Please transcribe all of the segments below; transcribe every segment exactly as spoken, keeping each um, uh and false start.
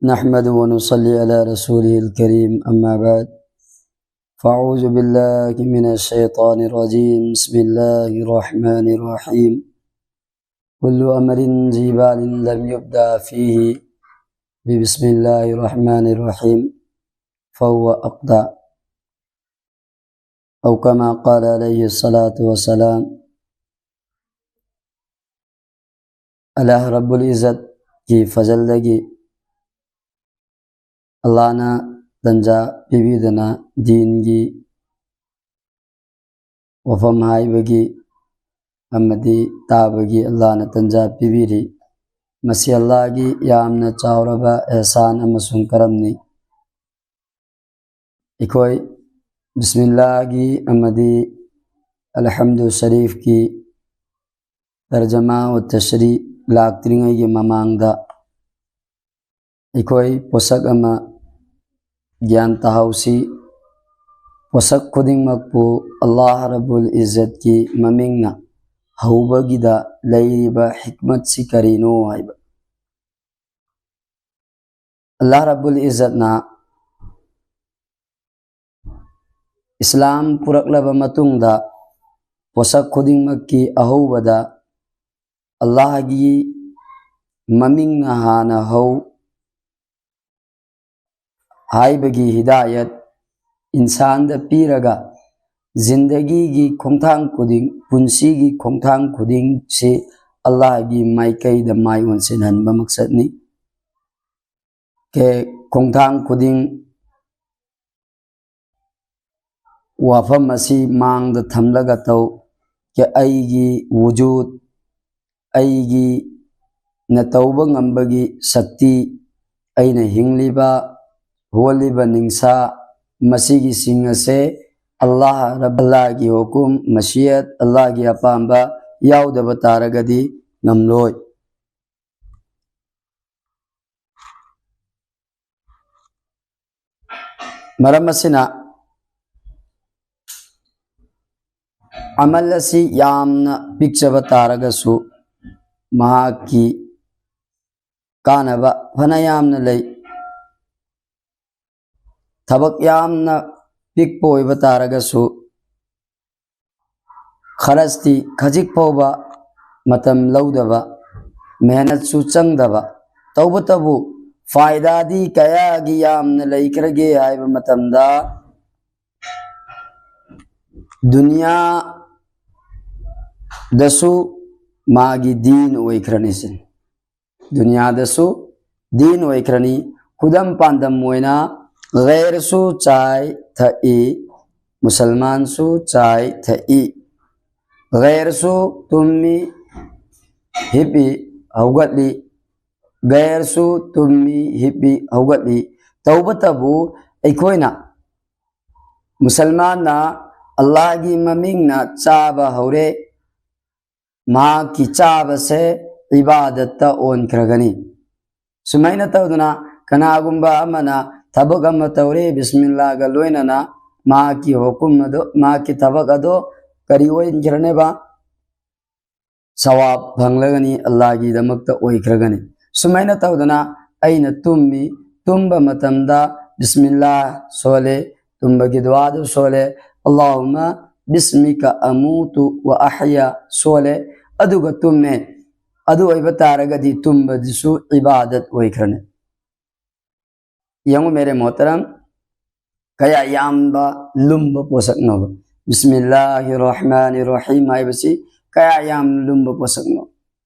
نحمده ونصلي على رسوله الكريم، أما بعد، فأعوذ بالله من الشيطان الرجيم. بسم الله الرحمن الرحيم. كل أمر ذي بال لم يبدأ فيه ببسم الله الرحمن الرحيم فهو أقدع، أو كما قال عليه الصلاة والسلام. ꯑꯜꯂꯥꯍ ꯔꯕꯨꯜ ꯏꯖꯠꯀꯤ ꯐꯖꯜꯗꯒꯤ ꯑꯜꯂꯥꯍꯅ ꯇꯟꯖꯥ ꯄꯤꯕꯤꯗꯅ ꯗꯤꯟꯒꯤ ꯋꯥꯐꯝ ꯍꯥꯏꯕꯒꯤ ꯑꯃꯗꯤ ꯇꯥꯕꯒꯤ ꯑꯜꯂꯥꯍꯅ ꯇꯟꯖꯥ ꯄꯤꯕꯤꯔꯤ꯫ ꯃꯁꯤ ꯑꯜꯂꯥꯍꯒꯤ ꯌꯥꯝꯅ ꯆꯥꯎꯔꯕ ꯑꯦꯍꯁꯥꯟ ꯑꯃꯁꯨꯡ ꯀꯔꯝꯅꯤ꯫ ꯑꯩꯈꯣꯏ ꯕꯤꯁꯃꯤꯜꯂꯥꯍꯒꯤ ꯑꯃꯗꯤ ꯑꯜꯍꯝꯗꯨ ꯁꯔꯤꯐꯀꯤ ꯇꯔꯖꯃꯥ ꯋ ꯇꯁꯔꯤ ꯂꯥꯛꯇ꯭ꯔꯤꯉꯩꯒꯤ ꯃꯃꯥꯡꯗ ꯑꯩꯈꯣꯏ ꯄꯣꯠꯁꯛ ꯑꯃ ꯒ꯭ꯌꯥꯟ ꯇꯥꯍꯧꯁꯤ꯫ ꯄꯣꯠꯁꯛ ꯈꯨꯗꯤꯡꯃꯛꯄꯨ ꯑꯜꯂꯥꯍ ꯔꯕꯨꯜ ꯏꯖꯠꯀꯤ ꯃꯃꯤꯡꯅ ꯍꯧꯕꯒꯤꯗ ꯂꯩꯔꯤꯕ ꯍꯤꯛꯃꯠꯁꯤ ꯀꯔꯤꯅꯣ ꯍꯥꯏꯕ꯫ ꯑꯜꯂꯥꯍ ꯔꯕꯨꯜ ꯏꯖꯠꯅ ꯏꯁꯂꯥꯝ ꯄꯨꯔꯛꯂꯕ ꯃꯇꯨꯡꯗ ꯄꯣꯠꯁꯛ ꯈꯨꯗꯤꯡꯃꯛꯀꯤ ꯑꯍꯧꯕꯗ ꯑꯜꯂꯥꯍꯒꯤ ꯃꯃꯤꯡꯅ ꯍꯥꯟꯅ ꯍꯧ ꯍꯥꯏꯕꯒꯤ ꯍꯤꯗꯥꯌꯠ ꯏꯟꯁꯥꯟꯗ ꯄꯤꯔꯒ ꯖꯤꯟꯗꯒꯤꯒꯤ ꯈꯣꯡꯊꯥꯡ ꯈꯨꯗꯤꯡ, ꯄꯨꯟꯁꯤꯒꯤ ꯈꯣꯡꯊꯥꯡ ꯈꯨꯗꯤꯡꯁꯤ ꯑꯜꯂꯥꯍꯒꯤ ꯃꯥꯏꯀꯩꯗ ꯃꯥꯏ ꯑꯣꯟꯁꯤꯟꯍꯟꯕ ꯃꯛꯁꯠꯅꯤ꯫ ꯀꯦ ꯈꯣꯡꯊꯥꯡ ꯈꯨꯗꯤꯡ ꯋꯥꯐꯝ ꯑꯁꯤ ꯃꯥꯡꯗ ꯊꯝꯂꯒ ꯇꯧ꯫ ꯀꯦ ꯑꯩꯒꯤ ꯋꯨꯖꯨꯗ, ꯑꯩꯒꯤ ꯅ ꯇꯧꯕ ꯉꯝꯕꯒꯤ ꯁꯛꯇꯤ, ꯑꯩꯅ ꯍꯤꯡꯂꯤꯕ, ꯍꯣꯜꯂꯤꯕ ꯅꯤꯡꯁꯥ, ꯃꯁꯤꯒꯤꯁꯤꯡ ꯑꯁꯦ ꯑꯜꯂꯥꯍ ꯔꯕ-, ꯑꯜꯂꯥꯍꯒꯤ ꯍꯨꯀꯨꯝ, ꯃꯁꯤꯌꯠ, ꯑꯜꯂꯥꯍꯒꯤ ꯑꯄꯥꯝꯕ ꯌꯥꯎꯗꯕ ꯇꯥꯔꯒꯗꯤ ꯉꯝꯂꯣꯏ꯫ ꯃꯔꯝ ꯑꯁꯤꯅ ꯑꯃꯜ ꯑꯁꯤ ꯌꯥꯝꯅ ꯄꯤꯛꯆꯕ ꯇꯥꯔꯒꯁꯨ ꯃꯍꯥꯛꯀꯤ ꯀꯥꯟꯅꯕ ꯐꯅ ꯌꯥꯝꯅ ꯂꯩ꯫ ꯊꯕꯛ ꯌꯥꯝꯅ ꯄꯤꯛꯄ ꯑꯣꯏꯕ ꯇꯥꯔꯒꯁꯨ, ꯈꯔꯁꯇꯤ ꯈꯖꯤꯛ ꯐꯥꯎꯕ ꯃꯇꯝ ꯂꯧꯗꯕ, ꯃꯦꯍꯅꯠꯁꯨ ꯆꯪꯗꯕ, ꯇꯧꯕꯇꯕꯨ ꯐꯥꯏꯗꯥꯗꯤ ꯀꯌꯥꯒꯤ ꯌꯥꯝꯅ ꯂꯩꯈ꯭ꯔꯒꯦ ꯍꯥꯏꯕ ꯃꯇꯝꯗ, ꯗꯨꯅꯤꯌꯥꯗꯁꯨ ꯃꯥꯒꯤ ꯗꯤꯟ ꯑꯣꯏꯈ꯭ꯔꯅꯤ ꯁꯤꯅꯤ꯫ ꯗꯨꯅꯤꯌꯥꯗꯁꯨ ꯗꯤꯟ ꯑꯣꯏꯈ꯭ꯔꯅꯤ꯫ ꯈꯨꯗꯝ ꯄꯥꯟꯗꯝ ꯑꯣꯏꯅ, ꯒꯩꯔꯁꯨ ꯆꯥꯏ ꯊꯛꯏ, ꯃꯨꯁꯜꯃꯥꯟꯁꯨ ꯆꯥꯏ ꯊꯛꯏ, ꯒꯩꯔꯁꯨ ꯇꯨꯝꯃꯤ, ꯍꯤꯞꯄꯤ, ꯍꯧꯒꯠꯂꯤ, ꯒꯩꯔꯁꯨ ꯇꯨꯝꯃꯤ, ꯍꯤꯞꯄꯤ, ꯍꯧꯒꯠꯂꯤ꯫ ꯇꯧꯕꯇꯕꯨ ꯑꯩꯈꯣꯏꯅ ꯃꯨꯁꯜꯃꯥꯟꯅ ꯑꯜꯂꯥꯍꯒꯤ ꯃꯃꯤꯡꯅ ꯆꯥꯕ ꯍꯧꯔꯦ, ꯃꯍꯥꯛꯀꯤ ꯆꯥꯕꯁꯦ ꯏꯕꯥꯗꯠꯇ ꯑꯣꯟꯈ꯭ꯔꯒꯅꯤ꯫ ꯁꯨꯃꯥꯏꯅ ꯇꯧꯗꯅ ꯀꯅꯥꯒꯨꯝꯕ ꯑꯃꯅ ꯊꯕꯛ ꯑꯃ ꯇꯧꯔꯦ, ꯕꯤꯁꯃꯤꯜꯂꯥꯒ ꯂꯣꯏꯅꯅ, ꯃꯍꯥꯛꯀꯤ ꯍꯨꯀꯨꯝ ꯑꯗꯣ, ꯃꯍꯥꯛꯀꯤ ꯊꯕꯛ ꯑꯗꯣ ꯀꯔꯤ ꯑꯣꯏꯈ꯭ꯔꯅꯦꯕ? ꯁꯋꯥꯕ ꯐꯪꯂꯒꯅꯤ, ꯑꯜꯂꯥꯍꯒꯤꯗꯃꯛꯇ ꯑꯣꯏꯈ꯭ꯔꯒꯅꯤ꯫ ꯁꯨꯃꯥꯏꯅ ꯇꯧꯗꯅ ꯑꯩꯅ ꯇꯨꯝꯃꯤ, ꯇꯨꯝꯕ ꯃꯇꯝꯗ ꯕꯤꯁꯃꯤꯜꯂꯥ ꯁꯣꯜꯂꯦ, ꯇꯨꯝꯕꯒꯤ ꯗꯨꯋꯥꯗꯨ ꯁꯣꯜꯂꯦ, "ꯑꯜꯂꯥꯍꯨꯝꯃ ꯕꯤꯁꯃꯤꯀ ꯑꯃꯨꯇꯨ ꯋꯥ ꯑꯍꯌꯥ" ꯁꯣꯜꯂꯦ, ꯑꯗꯨꯒ ꯇꯨꯝꯃꯦ꯫ ꯑꯗꯨ ꯑꯣꯏꯕ ꯇꯥꯔꯒꯗꯤ ꯇꯨꯝꯕꯗꯨꯁꯨ ꯏꯕꯥꯗꯠ ꯑꯣꯏꯈ꯭ꯔꯅꯤ꯫ ꯌꯦꯡꯉꯨ ꯃꯦꯔꯦ ꯃꯣꯍꯇꯔꯝ, ꯀꯌꯥ ꯌꯥꯝꯕ ꯂꯨꯝꯕ ꯄꯣꯠꯁꯛꯅꯣꯕ꯫ ꯕꯤꯁꯃꯤꯜꯂꯥꯍꯤ ꯔꯍꯃꯥꯅꯤ ꯔꯍꯤꯝ ꯍꯥꯏꯕꯁꯤ ꯀꯌꯥ ꯌꯥꯝ ꯂꯨꯝꯕ ꯄꯣꯠꯁꯛꯅꯣ?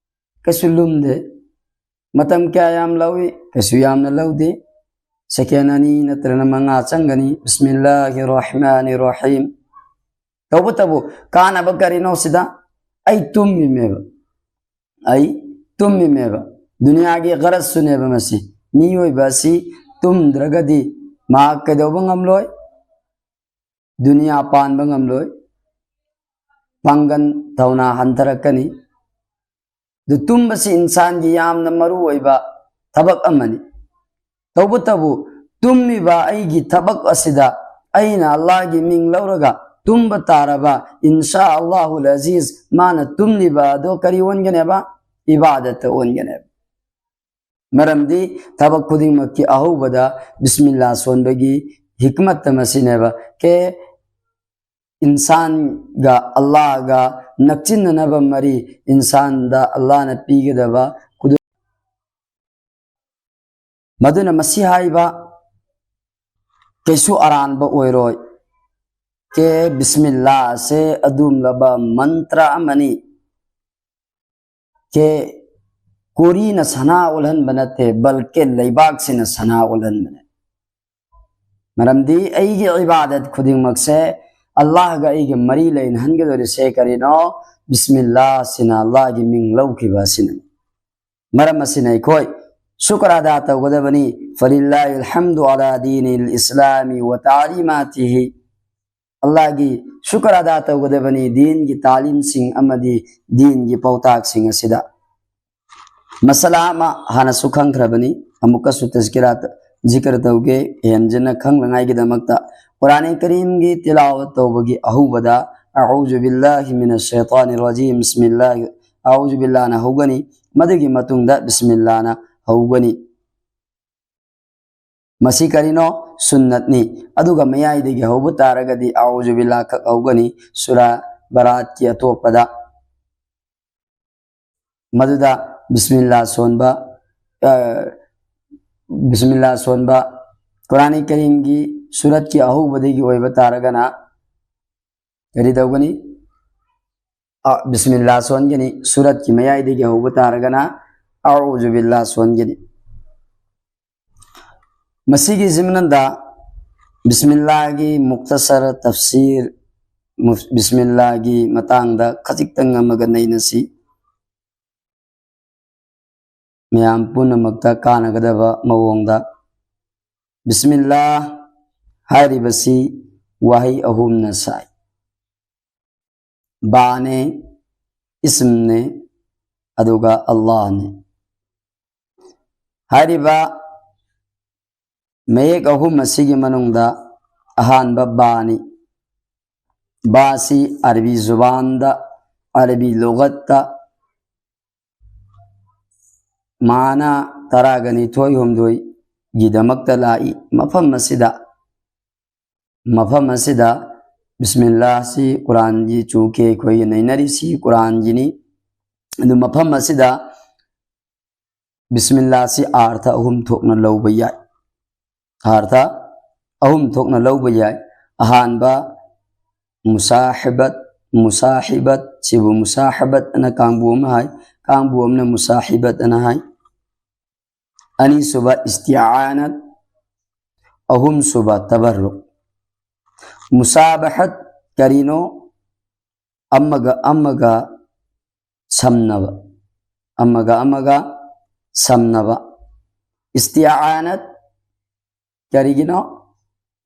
ꯀꯩꯁꯨ ꯂꯨꯝꯗꯦ꯫ ꯃꯇꯝ ꯀꯌꯥ ꯌꯥꯝ ꯂꯧꯏ? ꯀꯩꯁꯨ ꯌꯥꯝꯅ ꯂꯧꯗꯦ꯫ ꯁꯦꯀꯦꯟ ꯑꯅꯤ ꯅꯠꯇ꯭ꯔꯒꯅ ꯃꯉꯥ ꯆꯪꯒꯅꯤ꯫ ꯕꯤꯁꯃꯤꯜꯂꯥꯍꯤ ꯔꯍꯃꯥꯅꯤ ꯔꯍꯤꯝ꯫ ꯇꯧꯕꯇꯕꯨ ꯀꯥꯟꯅꯕ ꯀꯔꯤꯅꯣ ꯁꯤꯗ? ꯑꯩ ꯇꯨꯝꯃꯤꯃꯦꯕ꯫ ꯑꯩ ꯇꯨꯝꯃꯤꯃꯦꯕ꯫ ꯗꯨꯅꯤꯌꯥꯒꯤ ꯒꯔꯖꯁꯨꯅꯦꯕ ꯃꯁꯤ꯫ ꯃꯤꯑꯣꯏꯕ ꯑꯁꯤ ꯇꯨꯝꯗ꯭ꯔꯒꯗꯤ ꯃꯍꯥꯛ ꯀꯩꯗꯧꯕ ꯉꯝꯂꯣꯏ? ꯗꯨꯅꯤꯌꯥ ꯄꯥꯟꯕ ꯉꯝꯂꯣꯏ꯫ ꯄꯥꯡꯒꯟ ꯊꯧꯅꯥ ꯍꯟꯊꯔꯛꯀꯅꯤ꯫ ꯑꯗꯨ ꯇꯨꯝꯕꯁꯤ ꯏꯟꯁꯥꯟꯒꯤ ꯌꯥꯝꯅ ꯃꯔꯨ ꯑꯣꯏꯕ ꯊꯕꯛ ꯑꯃꯅꯤ꯫ ꯇꯧꯕꯇꯕꯨ ꯇꯨꯝꯃꯤꯕ ꯑꯩꯒꯤ ꯊꯕꯛ ꯑꯁꯤꯗ ꯑꯩꯅ ꯑꯜꯂꯥꯍꯒꯤ ꯃꯤꯡ ꯂꯧꯔꯒ ꯇꯨꯝꯕ ꯇꯥꯔꯕ, ꯏꯟꯁꯥ ꯑꯜꯂꯥꯍꯨꯜ ꯑꯖꯤꯖ, ꯃꯥꯅ ꯇꯨꯝꯂꯤꯕ ꯑꯗꯣ ꯀꯔꯤ ꯑꯣꯟꯒꯅꯦꯕ? ꯏꯕꯥꯗꯠꯇ ꯑꯣꯟꯒꯅꯦꯕ꯫ ꯃꯔꯝꯗꯤ ꯊꯕꯛ ꯈꯨꯗꯤꯡꯃꯛꯀꯤ ꯑꯍꯧꯕꯗ ꯕꯤꯁꯃꯤꯜꯂꯥ ꯁꯣꯟꯕꯒꯤ ꯍꯤꯛꯃꯠꯇ ꯃꯁꯤꯅꯦꯕ꯫ ꯀꯦ ꯏꯟꯁꯥꯟꯒ ꯑꯜꯂꯥꯍꯒ ꯅꯛꯁꯤꯟꯅꯅꯕ ꯃꯔꯤ ꯏꯟꯁꯥꯟꯗ ꯑꯜꯂꯥꯍꯅ ꯄꯤꯒꯗꯕ ꯈꯨꯗꯣꯡ-, ꯃꯗꯨꯅ ꯃꯁꯤ ꯍꯥꯏꯕ ꯀꯩꯁꯨ ꯑꯔꯥꯟꯕ ꯑꯣꯏꯔꯣꯏ꯫ ꯀꯦ ꯕꯤꯁꯃꯤꯜꯂꯥ ꯑꯁꯦ ꯑꯗꯨꯒꯨꯝꯂꯕ ꯃꯟꯇ꯭ꯔ ꯑꯃꯅꯤ꯫ ꯀꯦ ꯀꯣꯔꯤꯅ ꯁꯅꯥ ꯑꯣꯜꯍꯟꯕ ꯅꯠꯇꯦ, ꯕꯜꯀꯦ ꯂꯩꯕꯥꯛꯁꯤꯅ ꯁꯅꯥ ꯑꯣꯜꯍꯟꯕꯅꯦ꯫ ꯃꯔꯝꯗꯤ ꯑꯩꯒꯤ ꯏꯕꯥꯗꯠ ꯈꯨꯗꯤꯡꯃꯛꯁꯦ ꯑꯜꯂꯥꯍꯒ ꯑꯩꯒ ꯃꯔꯤ ꯂꯩꯅꯍꯟꯒꯗꯧꯔꯤꯁꯦ ꯀꯔꯤꯅꯣ? ꯕꯤꯁꯃꯤꯜꯂꯥ ꯑꯁꯤꯅ, ꯑꯜꯂꯥꯍꯒꯤ ꯃꯤꯡ ꯂꯧꯈꯤꯕ ꯑꯁꯤꯅ꯫ ꯃꯔꯝ ꯑꯁꯤꯅ ꯑꯩꯈꯣꯏ ꯁꯨꯀ꯭ꯔ ꯑꯗꯥ ꯇꯧꯒꯗꯕꯅꯤ꯫ ꯐꯂꯤꯜꯂꯥꯍꯤꯜ ꯍꯝꯗꯨ ꯑꯂꯥ ꯗꯤꯅꯤꯜ ꯏꯁꯂꯥꯃꯤ ꯋ ꯇꯥꯂꯤꯃꯥꯇꯤꯍꯤ꯫ ꯑꯜꯂꯥꯍꯒꯤ ꯁꯨꯀ꯭ꯔ ꯑꯗꯥ ꯇꯧꯒꯗꯕꯅꯤ ꯗꯤꯟꯒꯤ ꯇꯥꯂꯤꯝꯁꯤꯡ ꯑꯃꯗꯤ ꯗꯤꯟꯒꯤ ꯄꯥꯎꯇꯥꯛꯁꯤꯡ ꯑꯁꯤꯗ꯫ ꯃꯁꯂꯥ ꯑꯃ ꯍꯥꯟꯅꯁꯨ ꯈꯪꯈ꯭ꯔꯕꯅꯤ, ꯑꯃꯨꯛꯀꯁꯨ ꯇꯖꯀꯤꯔꯥ, ꯖꯤꯀ꯭ꯔ ꯇꯧꯒꯦ, ꯍꯦꯟꯖꯤꯟꯅ ꯈꯪꯅꯉꯥꯏꯒꯤꯗꯃꯛꯇ꯫ ꯀꯨꯔꯥꯟ ꯀꯔꯤꯝꯒꯤ ꯇꯤꯂꯥꯋꯠ ꯇꯧꯕꯒꯤ ꯑꯍꯧꯕꯗ "ꯑꯎꯖꯨ ꯕꯤꯜꯂꯥꯍꯤ ꯃꯤꯅꯁ ꯁꯩꯇꯥꯅꯤꯔ ꯔꯖꯤꯝ, ꯕꯤꯁꯃꯤꯜꯂꯥꯍꯤ, ꯑꯎꯖꯨ ꯕꯤꯜꯂꯥꯍꯅ ꯍꯧꯒꯅꯤ, ꯃꯗꯨꯒꯤ ꯃꯇꯨꯡꯗ ꯕꯤꯁꯃꯤꯜꯂꯥꯍꯅ ꯍꯧꯒꯅꯤ"꯫ ꯃꯁꯤ ꯀꯔꯤꯅꯣ? ꯁꯨꯟꯅꯠꯅꯤ꯫ ꯑꯗꯨꯒ ꯃꯌꯥꯏꯗꯒꯤ ꯍꯧꯕ ꯇꯥꯔꯒꯗꯤ "ꯑꯎꯖꯨ ꯕꯤꯜꯂꯥꯍ" ꯈꯛ ꯍꯧꯒꯅꯤ, ꯁꯨꯔꯥ ꯕꯔꯥꯠꯀꯤ ꯑꯇꯣꯞꯄꯗ꯫ ꯃꯗꯨꯗ ꯕꯤꯁꯃꯤꯜꯂꯥ ꯁꯣꯟꯕ, ꯑ, ꯕꯤꯁꯃꯤꯜꯂꯥ ꯁꯣꯟꯕ, ꯀꯨꯔꯥꯟ ꯀꯔꯤꯝꯒꯤ ꯁꯨꯔꯠꯀꯤ ꯑꯍꯧꯕꯗꯒꯤ ꯑꯣꯏꯕ ꯇꯥꯔꯒꯅ ꯀꯔꯤ ꯇꯧꯒꯅꯤ? ꯑ, ꯕꯤꯁꯃꯤꯜꯂꯥ ꯁꯣꯟꯒꯅꯤ꯫ ꯁꯨꯔꯠꯀꯤ ꯃꯌꯥꯏꯗꯒꯤ ꯍꯧꯕ ꯇꯥꯔꯒꯅ "ꯑꯎꯖꯨ ꯕꯤꯜꯂꯥꯍ" ꯁꯣꯟꯒꯅꯤ꯫ ꯃꯁꯤꯒꯤ ꯖꯤꯝꯅꯗ ꯕꯤꯁꯃꯤꯜꯂꯥꯍꯒꯤ ꯃꯨꯛꯇꯁꯔ ꯇꯐꯁꯤꯔ, ꯃꯨ-, ꯕꯤꯁꯃꯤꯜꯂꯥꯍꯒꯤ ꯃꯇꯥꯡꯗ ꯈꯖꯤꯛꯇꯪ ꯑꯃꯒ ꯅꯩꯅꯁꯤ꯫ ꯃꯌꯥꯝ ꯄꯨꯝꯅꯃꯛꯇ ꯀꯥꯟꯅꯒꯗꯕ ꯃꯑꯣꯡꯗ꯫ ꯕꯤꯁꯃꯤꯜꯂꯥꯍ ꯍꯥꯏꯔꯤꯕꯁꯤ ꯋꯥꯍꯩ ꯑꯍꯨꯝꯅ ꯁꯥꯏ꯫ ꯕꯥꯅꯦ, ꯏꯁꯝꯅꯦ, ꯑꯗꯨꯒ ꯑꯜꯂꯥꯍꯅꯦ꯫ ꯍꯥꯏꯔꯤꯕ ꯃꯌꯦꯛ ꯑꯍꯨꯝ ꯑꯁꯤꯒꯤ ꯃꯅꯨꯡꯗ ꯑꯍꯥꯟꯕ ꯕꯥꯅꯤ꯫ ꯕꯥꯁꯤ ꯑꯔꯕꯤ ꯖꯨꯕꯥꯟꯗ, ꯑꯔꯕꯤ ꯂꯨꯒꯠꯇ ꯃꯥꯅ ꯇꯔꯥꯒ ꯅꯤꯊꯣꯏ ꯍꯨꯝꯗꯣꯏꯒꯤꯗꯃꯛꯇ ꯂꯥꯛꯏ꯫ ꯃꯐꯝ ꯑꯁꯤꯗ, ꯃꯐꯝ ꯑꯁꯤꯗ ꯕꯤꯁꯃꯤꯜꯂꯥꯍꯁꯤ ꯀꯨꯔꯥꯟꯒꯤ ꯆꯨꯀꯦ ꯑꯩꯈꯣꯏꯒꯤ ꯅꯩꯅꯔꯤꯁꯤ ꯀꯨꯔꯥꯟꯒꯤꯅꯤ꯫ ꯑꯗꯨ ꯃꯐꯝ ꯑꯁꯤꯗ ꯕꯤꯁꯃꯤꯜꯂꯥꯍꯁꯤ ꯑꯥꯔꯊ ꯑꯍꯨꯝ ꯊꯣꯛꯅ ꯂꯧꯕ ꯌꯥꯏ꯫ ꯑꯥꯔꯊ ꯑꯍꯨꯝ ꯊꯣꯛꯅ ꯂꯧꯕ ꯌꯥꯏ꯫ ꯑꯍꯥꯟꯕ ꯃꯨꯁꯥꯍꯤꯕꯠ, ꯃꯨꯁꯥꯍꯤꯕꯠ, ꯁꯤꯕꯨ ꯃꯨꯁꯥꯍꯤꯕꯠ ꯑꯅ ꯀꯥꯡꯕꯨ ꯑꯃ ꯍꯥꯏ, ꯀꯥꯡꯕꯨ ꯑꯃꯅ ꯃꯨꯁꯥꯍꯤꯕꯠ ꯑꯅ ꯍꯥꯏ꯫ ꯑꯅꯤꯁꯨꯕ ꯏꯁꯇꯤꯑꯥꯅꯠ, ꯑꯍꯨꯝꯁꯨꯕ ꯇꯕꯔꯔꯨꯛ꯫ ꯃꯨꯁꯥꯕꯍꯠ ꯀꯔꯤꯅꯣ? ꯑꯃꯒ ꯑꯃꯒ ꯁꯝꯅꯕ, ꯑꯃꯒ ꯑꯃꯒ ꯁꯝꯅꯕ꯫ ꯏꯁꯇꯤꯑꯥꯅꯠ ꯀꯔꯤꯒꯤꯅꯣ?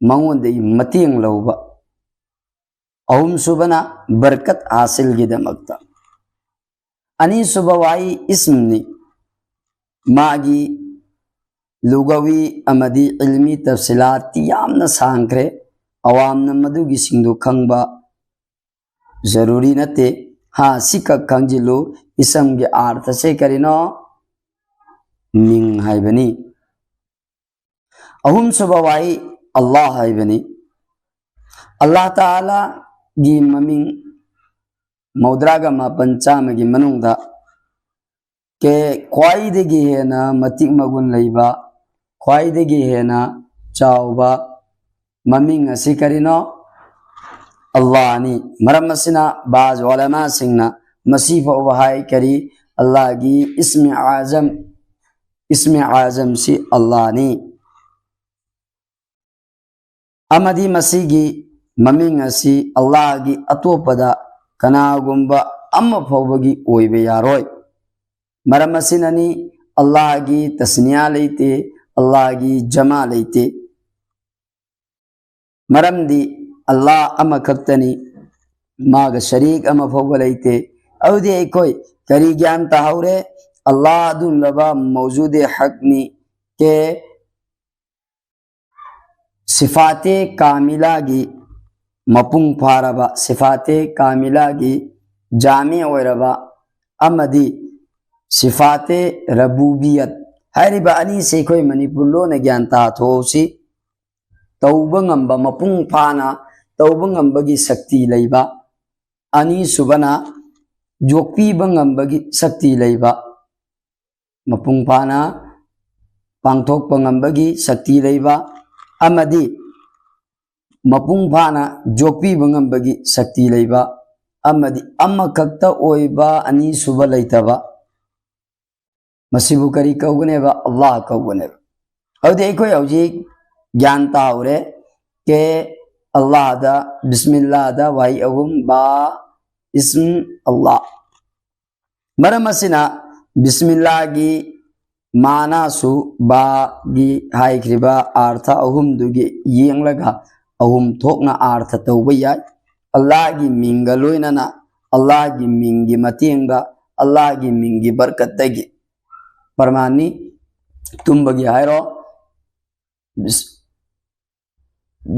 ꯃꯉꯣꯟꯗꯒꯤ ꯃꯇꯦꯡ ꯂꯧꯕ꯫ ꯑꯍꯨꯝꯁꯨꯕꯅ ꯕꯔꯀꯠ ꯍꯥꯁꯤꯜꯒꯤꯗꯃꯛꯇ꯫ ꯑꯅꯤꯁꯨꯕ ꯋꯥꯍꯩ ꯏꯁꯝꯅꯤ꯫ ꯃꯥꯒꯤ ꯂꯨꯒꯋꯤ ꯑꯃꯗꯤ ꯏꯜꯃꯤ ꯇꯐꯁꯤꯂꯥꯠꯇꯤ ꯌꯥꯝꯅ ꯁꯥꯡꯈ꯭ꯔꯦ꯫ ꯑꯋꯥꯝꯅ ꯃꯗꯨꯒꯤꯁꯤꯡꯗꯨ ꯈꯪꯕ ꯖꯔꯨꯔꯤ ꯅꯠꯇꯦ꯫ ꯍꯥ, ꯁꯤꯈꯛ ꯈꯪꯖꯤꯜꯂꯨ, ꯏꯁꯝꯒꯤ ꯑꯥꯔꯊꯁꯦ ꯀꯔꯤꯅꯣ? ꯃꯤꯡ ꯍꯥꯏꯕꯅꯤ꯫ ꯑꯍꯨꯝꯁꯨꯕ ꯋꯥꯍꯩ ꯑꯜꯂꯥꯍ ꯍꯥꯏꯕꯅꯤ꯫ ꯑꯜꯂꯥꯍ ꯇꯥꯂꯥꯒꯤ ꯃꯃꯤꯡ ꯃꯧꯗ꯭ꯔꯥꯒ ꯃꯥꯄꯟ ꯆꯥꯝꯃꯒꯤ ꯃꯅꯨꯡꯗ ꯀꯦ ꯈ꯭ꯋꯥꯏꯗꯒꯤ ꯍꯦꯟꯅ ꯃꯇꯤꯛ ꯃꯒꯨꯟ ꯂꯩꯕ, ꯈ꯭ꯋꯥꯏꯗꯒꯤ ꯍꯦꯟꯅ ꯆꯥꯎꯕ ꯃꯃꯤꯡ ꯑꯁꯤ ꯀꯔꯤꯅꯣ? ꯑꯜꯂꯥꯍꯅꯤ꯫ ꯃꯔꯝ ꯑꯁꯤꯅ ꯕꯥꯖ ꯎꯂꯃꯥꯁꯤꯡꯅ ꯃꯁꯤ ꯐꯥꯎꯕ ꯍꯥꯏ, ꯀꯔꯤ? ꯑꯜꯂꯥꯍꯒꯤ ꯏꯁꯃꯤ ꯑꯥꯖꯝ, ꯏꯁꯃꯤ ꯑꯥꯖꯝꯁꯤ ꯑꯜꯂꯥꯍꯅꯤ꯫ ꯑꯃꯗꯤ ꯃꯁꯤꯒꯤ ꯃꯃꯤꯡ ꯑꯁꯤ ꯑꯜꯂꯥꯍꯒꯤ ꯑꯇꯣꯞꯄꯗ ꯀꯅꯥꯒꯨꯝꯕ ꯑꯃ ꯐꯥꯎꯕꯒꯤ ꯑꯣꯏꯕ ꯌꯥꯔꯣꯏ꯫ ꯃꯔꯝ ꯑꯁꯤꯅꯅꯤ ꯑꯜꯂꯥꯍꯒꯤ ꯇꯁꯅꯤꯌꯥ ꯂꯩꯇꯦ, ꯑꯜꯂꯥꯍꯒꯤ ꯖꯃꯥ ꯂꯩꯇꯦ꯫ ꯃꯔꯝꯗꯤ ꯑꯜꯂꯥꯍ ꯑꯃꯈꯛꯇꯅꯤ, ꯃꯥꯒ ꯁꯔꯤꯛ ꯑꯃ ꯐꯥꯎꯕ ꯂꯩꯇꯦ꯫ ꯑꯗꯨꯗꯤ ꯑꯩꯈꯣꯏ ꯀꯔꯤ ꯒ꯭ꯌꯥꯟ ꯇꯥꯍꯧꯔꯦ? ꯑꯜꯂꯥꯍ ꯑꯗꯨꯒꯨꯝꯂꯕ ꯃꯧꯖꯨꯗꯦ ꯍꯛꯅꯤ꯫ ꯀꯦ ꯁꯤꯐꯥꯇꯦ ꯀꯥꯃꯤꯂꯥꯒꯤ ꯃꯄꯨꯡ ꯐꯥꯔꯕ, ꯁꯤꯐꯥꯇꯦ ꯀꯥꯃꯤꯂꯥꯒꯤ ꯖꯥꯃꯤ ꯑꯣꯏꯔꯕ ꯑꯃꯗꯤ ꯁꯤꯐꯥꯇꯦ ꯔꯕꯨꯕꯤꯌꯠ ꯍꯥꯏꯔꯤꯕ ꯑꯅꯤꯁꯤ ꯑꯩꯈꯣꯏ ꯃꯅꯤꯄꯨꯔ ꯂꯣꯟꯅ ꯒ꯭ꯌꯥꯟ ꯇꯥꯊꯣꯛꯍꯧꯁꯤ꯫ ꯇꯧꯕ ꯉꯝꯕ, ꯃꯄꯨꯡ ꯐꯥꯅ ꯇꯧꯕ ꯉꯝꯕꯒꯤ ꯁꯛꯇꯤ ꯂꯩꯕ꯫ ꯑꯅꯤꯁꯨꯕꯅ ꯌꯣꯛꯄꯤꯕ ꯉꯝꯕꯒꯤ ꯁꯛꯇꯤ ꯂꯩꯕ, ꯃꯄꯨꯡ ꯐꯥꯅ ꯄꯥꯡꯊꯣꯛꯄ ꯉꯝꯕꯒꯤ ꯁꯛꯇꯤ ꯂꯩꯕ, ꯑꯃꯗꯤ ꯃꯄꯨꯡ ꯐꯥꯅ ꯌꯣꯛꯄꯤꯕ ꯉꯝꯕꯒꯤ ꯁꯛꯇꯤ ꯂꯩꯕ, ꯑꯃꯗꯤ ꯑꯃꯈꯛꯇ ꯑꯣꯏꯕ, ꯑꯅꯤꯁꯨꯕ ꯂꯩꯇꯕ꯫ ꯃꯁꯤꯕꯨ ꯀꯔꯤ ꯀꯧꯒꯅꯦꯕ? ꯑꯜꯂꯥꯍ ꯀꯧꯒꯅꯦꯕ꯫ ꯑꯗꯨꯗꯤ ꯑꯩꯈꯣꯏ ꯍꯧꯖꯤꯛ ꯒ꯭ꯌꯥꯟ ꯇꯥꯍꯧꯔꯦ꯫ ꯀꯦ ꯑꯜꯂꯥꯍꯗ, ꯕꯤꯁꯃꯤꯜꯂꯥꯍꯗ ꯋꯥꯍꯩ ꯑꯍꯨꯝ: ꯕꯥ, ꯏꯁꯝ, ꯑꯜꯂꯥꯍ꯫ ꯃꯔꯝ ꯑꯁꯤꯅ ꯕꯤꯁꯃꯤꯜꯂꯥꯍꯒꯤ ꯃꯥꯅꯥꯁꯨ ꯕꯥꯒꯤ ꯍꯥꯏꯈ꯭ꯔꯤꯕ ꯑꯥꯔꯊ ꯑꯍꯨꯝꯗꯨꯒꯤ ꯌꯦꯡꯂꯒ ꯑꯍꯨꯝ ꯊꯣꯛꯅ ꯑꯥꯔꯊ ꯇꯧꯕ ꯌꯥꯏ꯫ ꯑꯜꯂꯥꯍꯒꯤ ꯃꯤꯡꯒ ꯂꯣꯏꯅꯅ, ꯑꯜꯂꯥꯍꯒꯤ ꯃꯤꯡꯒꯤ ꯃꯇꯦꯡꯗ, ꯑꯜꯂꯥꯍꯒꯤ ꯃꯤꯡꯒꯤ ꯕꯔꯀꯠꯇꯒꯤ꯫ ꯄ꯭ꯔꯃꯥꯟꯅꯤ꯫ ꯇꯨꯝꯕꯒꯤ ꯍꯥꯏꯔꯣ: ꯕꯤꯁ-,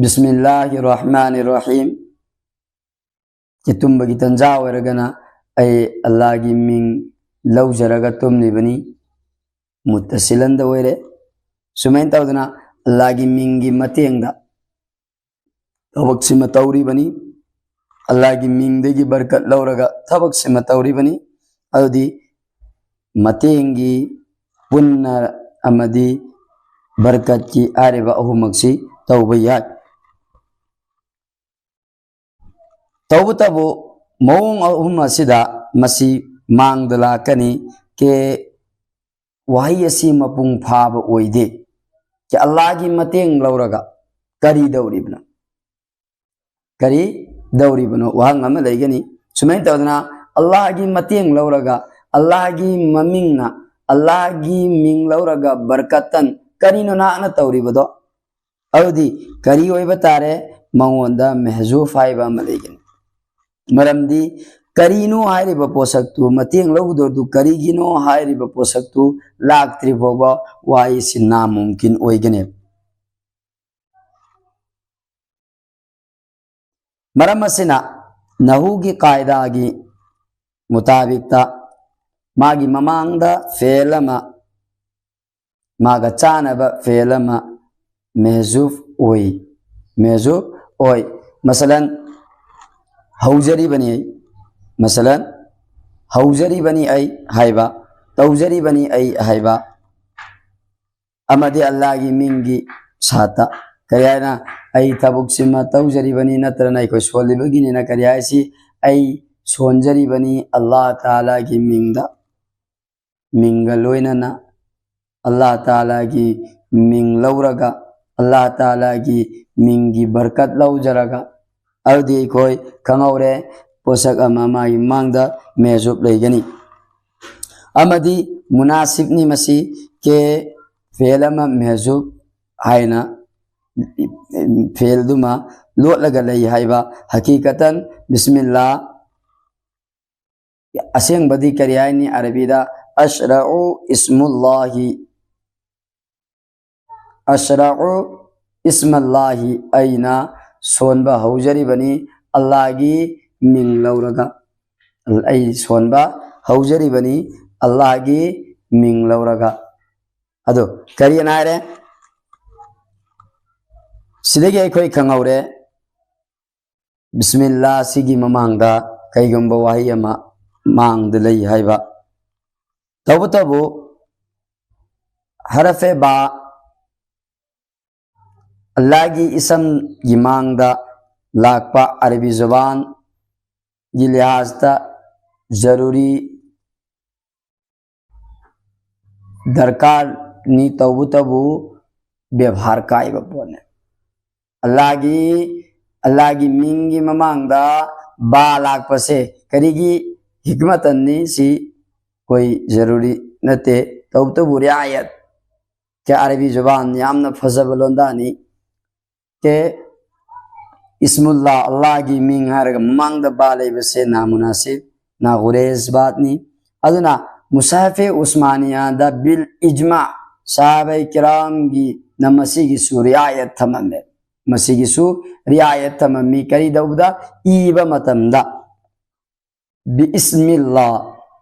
ꯕꯤꯁꯃꯤꯜꯂꯥꯍꯤ ꯔꯍꯃꯥꯅꯤ ꯔꯍꯤꯝ꯫ ꯀꯦ ꯇꯨꯝꯕꯒꯤ ꯇꯟꯖꯥ ꯑꯣꯏꯔꯒꯅ ꯑꯩ ꯑꯜꯂꯥꯍꯒꯤ ꯃꯤꯡ ꯂꯧꯖꯔꯒ ꯇꯨꯝꯂꯤꯕꯅꯤ꯫ ꯃꯨꯠꯇꯁꯤꯂꯟꯗ ꯑꯣꯏꯔꯦ꯫ ꯁꯨꯃꯥꯏꯅ ꯇꯧꯗꯅ ꯑꯜꯂꯥꯍꯒꯤ ꯃꯤꯡꯒꯤ ꯃꯇꯦꯡꯗ ꯊꯕꯛꯁꯤꯃ ꯇꯧꯔꯤꯕꯅꯤ꯫ ꯑꯜꯂꯥꯍꯒꯤ ꯃꯤꯡꯗꯒꯤ ꯕꯔꯀꯠ ꯂꯧꯔꯒ ꯊꯕꯛꯁꯤꯃ ꯇꯧꯔꯤꯕꯅꯤ꯫ ꯑꯗꯨꯗꯤ ꯃꯇꯦꯡꯒꯤ ꯄꯨꯟꯅ ꯑꯃꯗꯤ ꯕꯔꯀꯠꯀꯤ ꯍꯥꯏꯔꯤꯕ ꯑꯍꯨꯝꯃꯛꯁꯤ ꯇꯧꯕ ꯌꯥꯏ꯫ ꯇꯧꯕꯇꯕꯨ ꯃꯑꯣꯡ ꯑꯍꯨꯝ ꯑꯁꯤꯗ ꯃꯁꯤ ꯃꯥꯡꯗ ꯂꯥꯛꯀꯅꯤ꯫ ꯀꯦ ꯋꯥꯍꯩ ꯑꯁꯤ ꯃꯄꯨꯡ ꯐꯥꯕ ꯑꯣꯏꯗꯦ꯫ ꯀꯦ ꯑꯜꯂꯥꯍꯒꯤ ꯃꯇꯦꯡ ꯂꯧꯔꯒ ꯀꯔꯤ ꯇꯧꯔꯤꯕꯅꯣ? ꯀꯔꯤ ꯇꯧꯔꯤꯕꯅꯣ? ꯋꯥꯍꯪ ꯑꯃ ꯂꯩꯒꯅꯤ꯫ ꯁꯨꯃꯥꯏꯅ ꯇꯧꯗꯅ ꯑꯜꯂꯥꯍꯒꯤ ꯃꯇꯦꯡ ꯂꯧꯔꯒ, ꯑꯜꯂꯥꯍꯒꯤ ꯃꯃꯤꯡꯅ, ꯑꯜꯂꯥꯍꯒꯤ ꯃꯤꯡ ꯂꯧꯔꯒ ꯕꯔꯀꯇꯟ, ꯀꯔꯤꯅꯣ ꯅꯍꯥꯛꯅ ꯇꯧꯔꯤꯕꯗꯣ? ꯑꯗꯨꯗꯤ ꯀꯔꯤ ꯑꯣꯏꯕ ꯇꯥꯔꯦ? ꯃꯉꯣꯟꯗ ꯃꯦꯍꯖꯨꯐ ꯍꯥꯏꯕ ꯑꯃ ꯂꯩꯒꯅꯤ꯫ ꯃꯔꯝꯗꯤ ꯀꯔꯤꯅꯣ ꯍꯥꯏꯔꯤꯕ ꯄꯣꯠꯁꯛꯇꯨ, ꯃꯇꯦꯡ ꯂꯧꯒꯗꯧꯗꯨ ꯀꯔꯤꯒꯤꯅꯣ ꯍꯥꯏꯔꯤꯕ ꯄꯣꯠꯁꯛꯇꯨ ꯂꯥꯛꯇ꯭ꯔꯤ ꯐꯥꯎꯕ ꯋꯥꯍꯩꯁꯤ ꯅꯥꯃꯨꯝꯀꯤꯟ ꯑꯣꯏꯒꯅꯦꯕ꯫ ꯃꯔꯝ ꯑꯁꯤꯅ ꯅꯍꯨꯒꯤ ꯀꯥꯏꯗꯥꯒꯤ ꯃꯨꯇꯥꯕꯤꯛꯇ ꯃꯥꯒꯤ ꯃꯃꯥꯡꯗ ꯐꯦꯜ ꯑꯃ ꯃꯥꯒ ꯆꯥꯟꯅꯕ ꯐꯦꯜ ꯑꯃ ꯃꯦꯍꯖꯨꯕ ꯑꯣꯏ꯫ ꯃꯦꯍꯖꯨꯕ ꯑꯣꯏ꯫ ꯃꯁꯂꯟ, ꯍꯧꯖꯔꯤꯕꯅꯤ ꯑꯩ꯫ ꯃꯁꯂꯟ, ꯍꯧꯖꯔꯤꯕꯅꯤ ꯑꯩ ꯍꯥꯏꯕ, ꯇꯧꯖꯔꯤꯕꯅꯤ ꯑꯩ ꯍꯥꯏꯕ, ꯑꯃꯗꯤ ꯑꯜꯂꯥꯍꯒꯤ ꯃꯤꯡꯒꯤ ꯁꯥꯠꯇ꯫ ꯀꯔꯤ ꯍꯥꯏꯅ? ꯑꯩ ꯊꯕꯛꯁꯤꯃ ꯇꯧꯖꯔꯤꯕꯅꯤ, ꯅꯠꯇ꯭ꯔꯅ ꯑꯩꯈꯣꯏ ꯁꯣꯜꯂꯤꯕꯒꯤꯅꯤꯅ ꯀꯔꯤ ꯍꯥꯏꯁꯤ? ꯑꯩ ꯁꯣꯟꯖꯔꯤꯕꯅꯤ ꯑꯜꯂꯥꯍ ꯇꯥꯂꯥꯒꯤ ꯃꯤꯡꯗ, ꯃꯤꯡꯒ ꯂꯣꯏꯅꯅ ꯑꯜꯂꯥꯍ ꯇꯥꯂꯥꯒꯤ ꯃꯤꯡ ꯂꯧꯔꯒ, ꯑꯜꯂꯥꯍ ꯇꯥꯂꯥꯒꯤ ꯃꯤꯡꯒꯤ ꯕꯔꯀꯠ ꯂꯧꯖꯔꯒ, ꯑꯗꯨꯗꯤ ꯑꯩꯈꯣꯏ ꯈꯪꯍꯧꯔꯦ, ꯄꯣꯠꯁꯛ ꯑꯃ ꯃꯥꯒꯤ ꯃꯥꯡꯗ ꯃꯦꯍꯖꯨꯕ ꯂꯩꯒꯅꯤ꯫ ꯑꯃꯗꯤ ꯃꯨꯅꯥꯁꯤꯕꯅꯤ ꯃꯁꯤ, ꯀꯦ ꯐꯦꯜ ꯑꯃ ꯃꯦꯍꯖꯨꯕ ꯍꯥꯏꯅ ꯐꯦꯜꯗꯨꯃ ꯂꯣꯠꯂꯒ ꯂꯩ ꯍꯥꯏꯕ꯫ ꯍꯀꯤꯀꯇꯟ ꯕꯤꯁꯃꯤꯜꯂꯥ ꯑꯁꯦꯡꯕꯗꯤ ꯀꯔꯤ ꯍꯥꯏꯅꯤ ꯑꯔꯕꯤꯗ? "ꯑꯁꯔꯎ ꯏꯁꯃꯨꯜꯂꯥꯍꯤ, ꯑꯁꯔꯎ ꯏꯁꯃꯜꯂꯥꯍꯤ", ꯑꯩꯅ ꯁꯣꯟꯕ ꯍꯧꯖꯔꯤꯕꯅꯤ ꯑꯜꯂꯥꯍꯒꯤ ꯃꯤꯡ ꯂꯧꯔꯒ꯫ ꯑꯩ ꯁꯣꯟꯕ ꯍꯧꯖꯔꯤꯕꯅꯤ ꯑꯜꯂꯥꯍꯒꯤ ꯃꯤꯡ ꯂꯧꯔꯒ꯫ ꯑꯗꯨ ꯀꯔꯤꯅ ꯍꯥꯏꯔꯦ? ꯁꯤꯗꯒꯤ ꯑꯩꯈꯣꯏ ꯈꯪꯍꯧꯔꯦ, ꯕꯤꯁꯃꯤꯜꯂꯥ ꯁꯤꯒꯤ ꯃꯃꯥꯡꯗ ꯀꯩꯒꯨꯝꯕ ꯋꯥꯍꯩ ꯑꯃ ꯃꯥꯡꯗ ꯂꯩ ꯍꯥꯏꯕ꯫ ꯇꯧꯕꯇꯕꯨ ꯍꯔꯐꯦ ꯕꯥ, ꯑꯜꯂꯥꯍꯒꯤ ꯏꯁꯝꯒꯤ ꯃꯥꯡꯗ ꯂꯥꯛꯄ ꯑꯔꯕꯤ ꯖꯨꯕꯥꯟꯒꯤ ꯂꯤꯍꯥꯖꯇ ꯖꯔꯨꯔꯤ ꯗꯔꯀꯥꯔꯅꯤ, ꯇꯧꯕꯇꯕꯨ ꯕꯦꯕꯍꯥꯔ ꯀꯥꯏꯕ ꯄꯣꯠꯅꯦ꯫ ꯑꯜꯂꯥꯍꯒꯤ, ꯑꯜꯂꯥꯍꯒꯤ ꯃꯤꯡꯒꯤ ꯃꯃꯥꯡꯗ ꯕꯥ ꯂꯥꯛꯄꯁꯦ ꯀꯔꯤꯒꯤ ꯍꯤꯛꯃꯇꯟꯅꯤ? ꯁꯤ ꯀꯣꯏ ꯖꯔꯨꯔꯤ ꯅꯠꯇꯦ, ꯇꯧꯕꯇꯕꯨ ꯔꯤꯑꯥꯌꯠ꯫ ꯀꯦ ꯑꯔꯕꯤ ꯖꯨꯕꯥꯟ ꯌꯥꯝꯅ ꯐꯖꯕ ꯂꯣꯟꯗꯥꯅꯤ꯫ ꯀꯦ ꯏꯁꯃꯨꯜꯂꯥ, ꯑꯜꯂꯥꯍꯒꯤ ꯃꯤꯡ ꯍꯥꯏꯔꯒ ꯃꯃꯥꯡꯗ ꯕꯥ ꯂꯩꯕꯁꯦ ꯅꯥꯃꯨꯅꯥꯁꯤꯕ, ꯅꯥꯒꯨꯔꯦꯖ ꯕꯥꯠꯅꯤ꯫ ꯑꯗꯨꯅ ꯃꯨꯁꯥꯍꯤꯐꯦ ꯎꯁꯃꯥꯅꯤꯌꯥꯗ ꯕꯤꯜ ꯏꯖꯃꯥ ꯁꯍꯥꯕꯥꯏ ꯀꯤꯔꯥꯝꯒꯤ ꯅ ꯃꯁꯤꯒꯤꯁꯨ ꯔꯤꯑꯥꯌꯠ ꯊꯝꯃꯝꯃꯦ꯫ ꯃꯁꯤꯒꯤꯁꯨ ꯔꯤꯑꯥꯌꯠ ꯊꯝꯃꯝꯃꯤ꯫ ꯀꯔꯤ ꯇꯧꯕꯗ? ꯏꯕ ꯃꯇꯝꯗ ꯕꯤꯏꯁꯃꯤꯜꯂꯥ,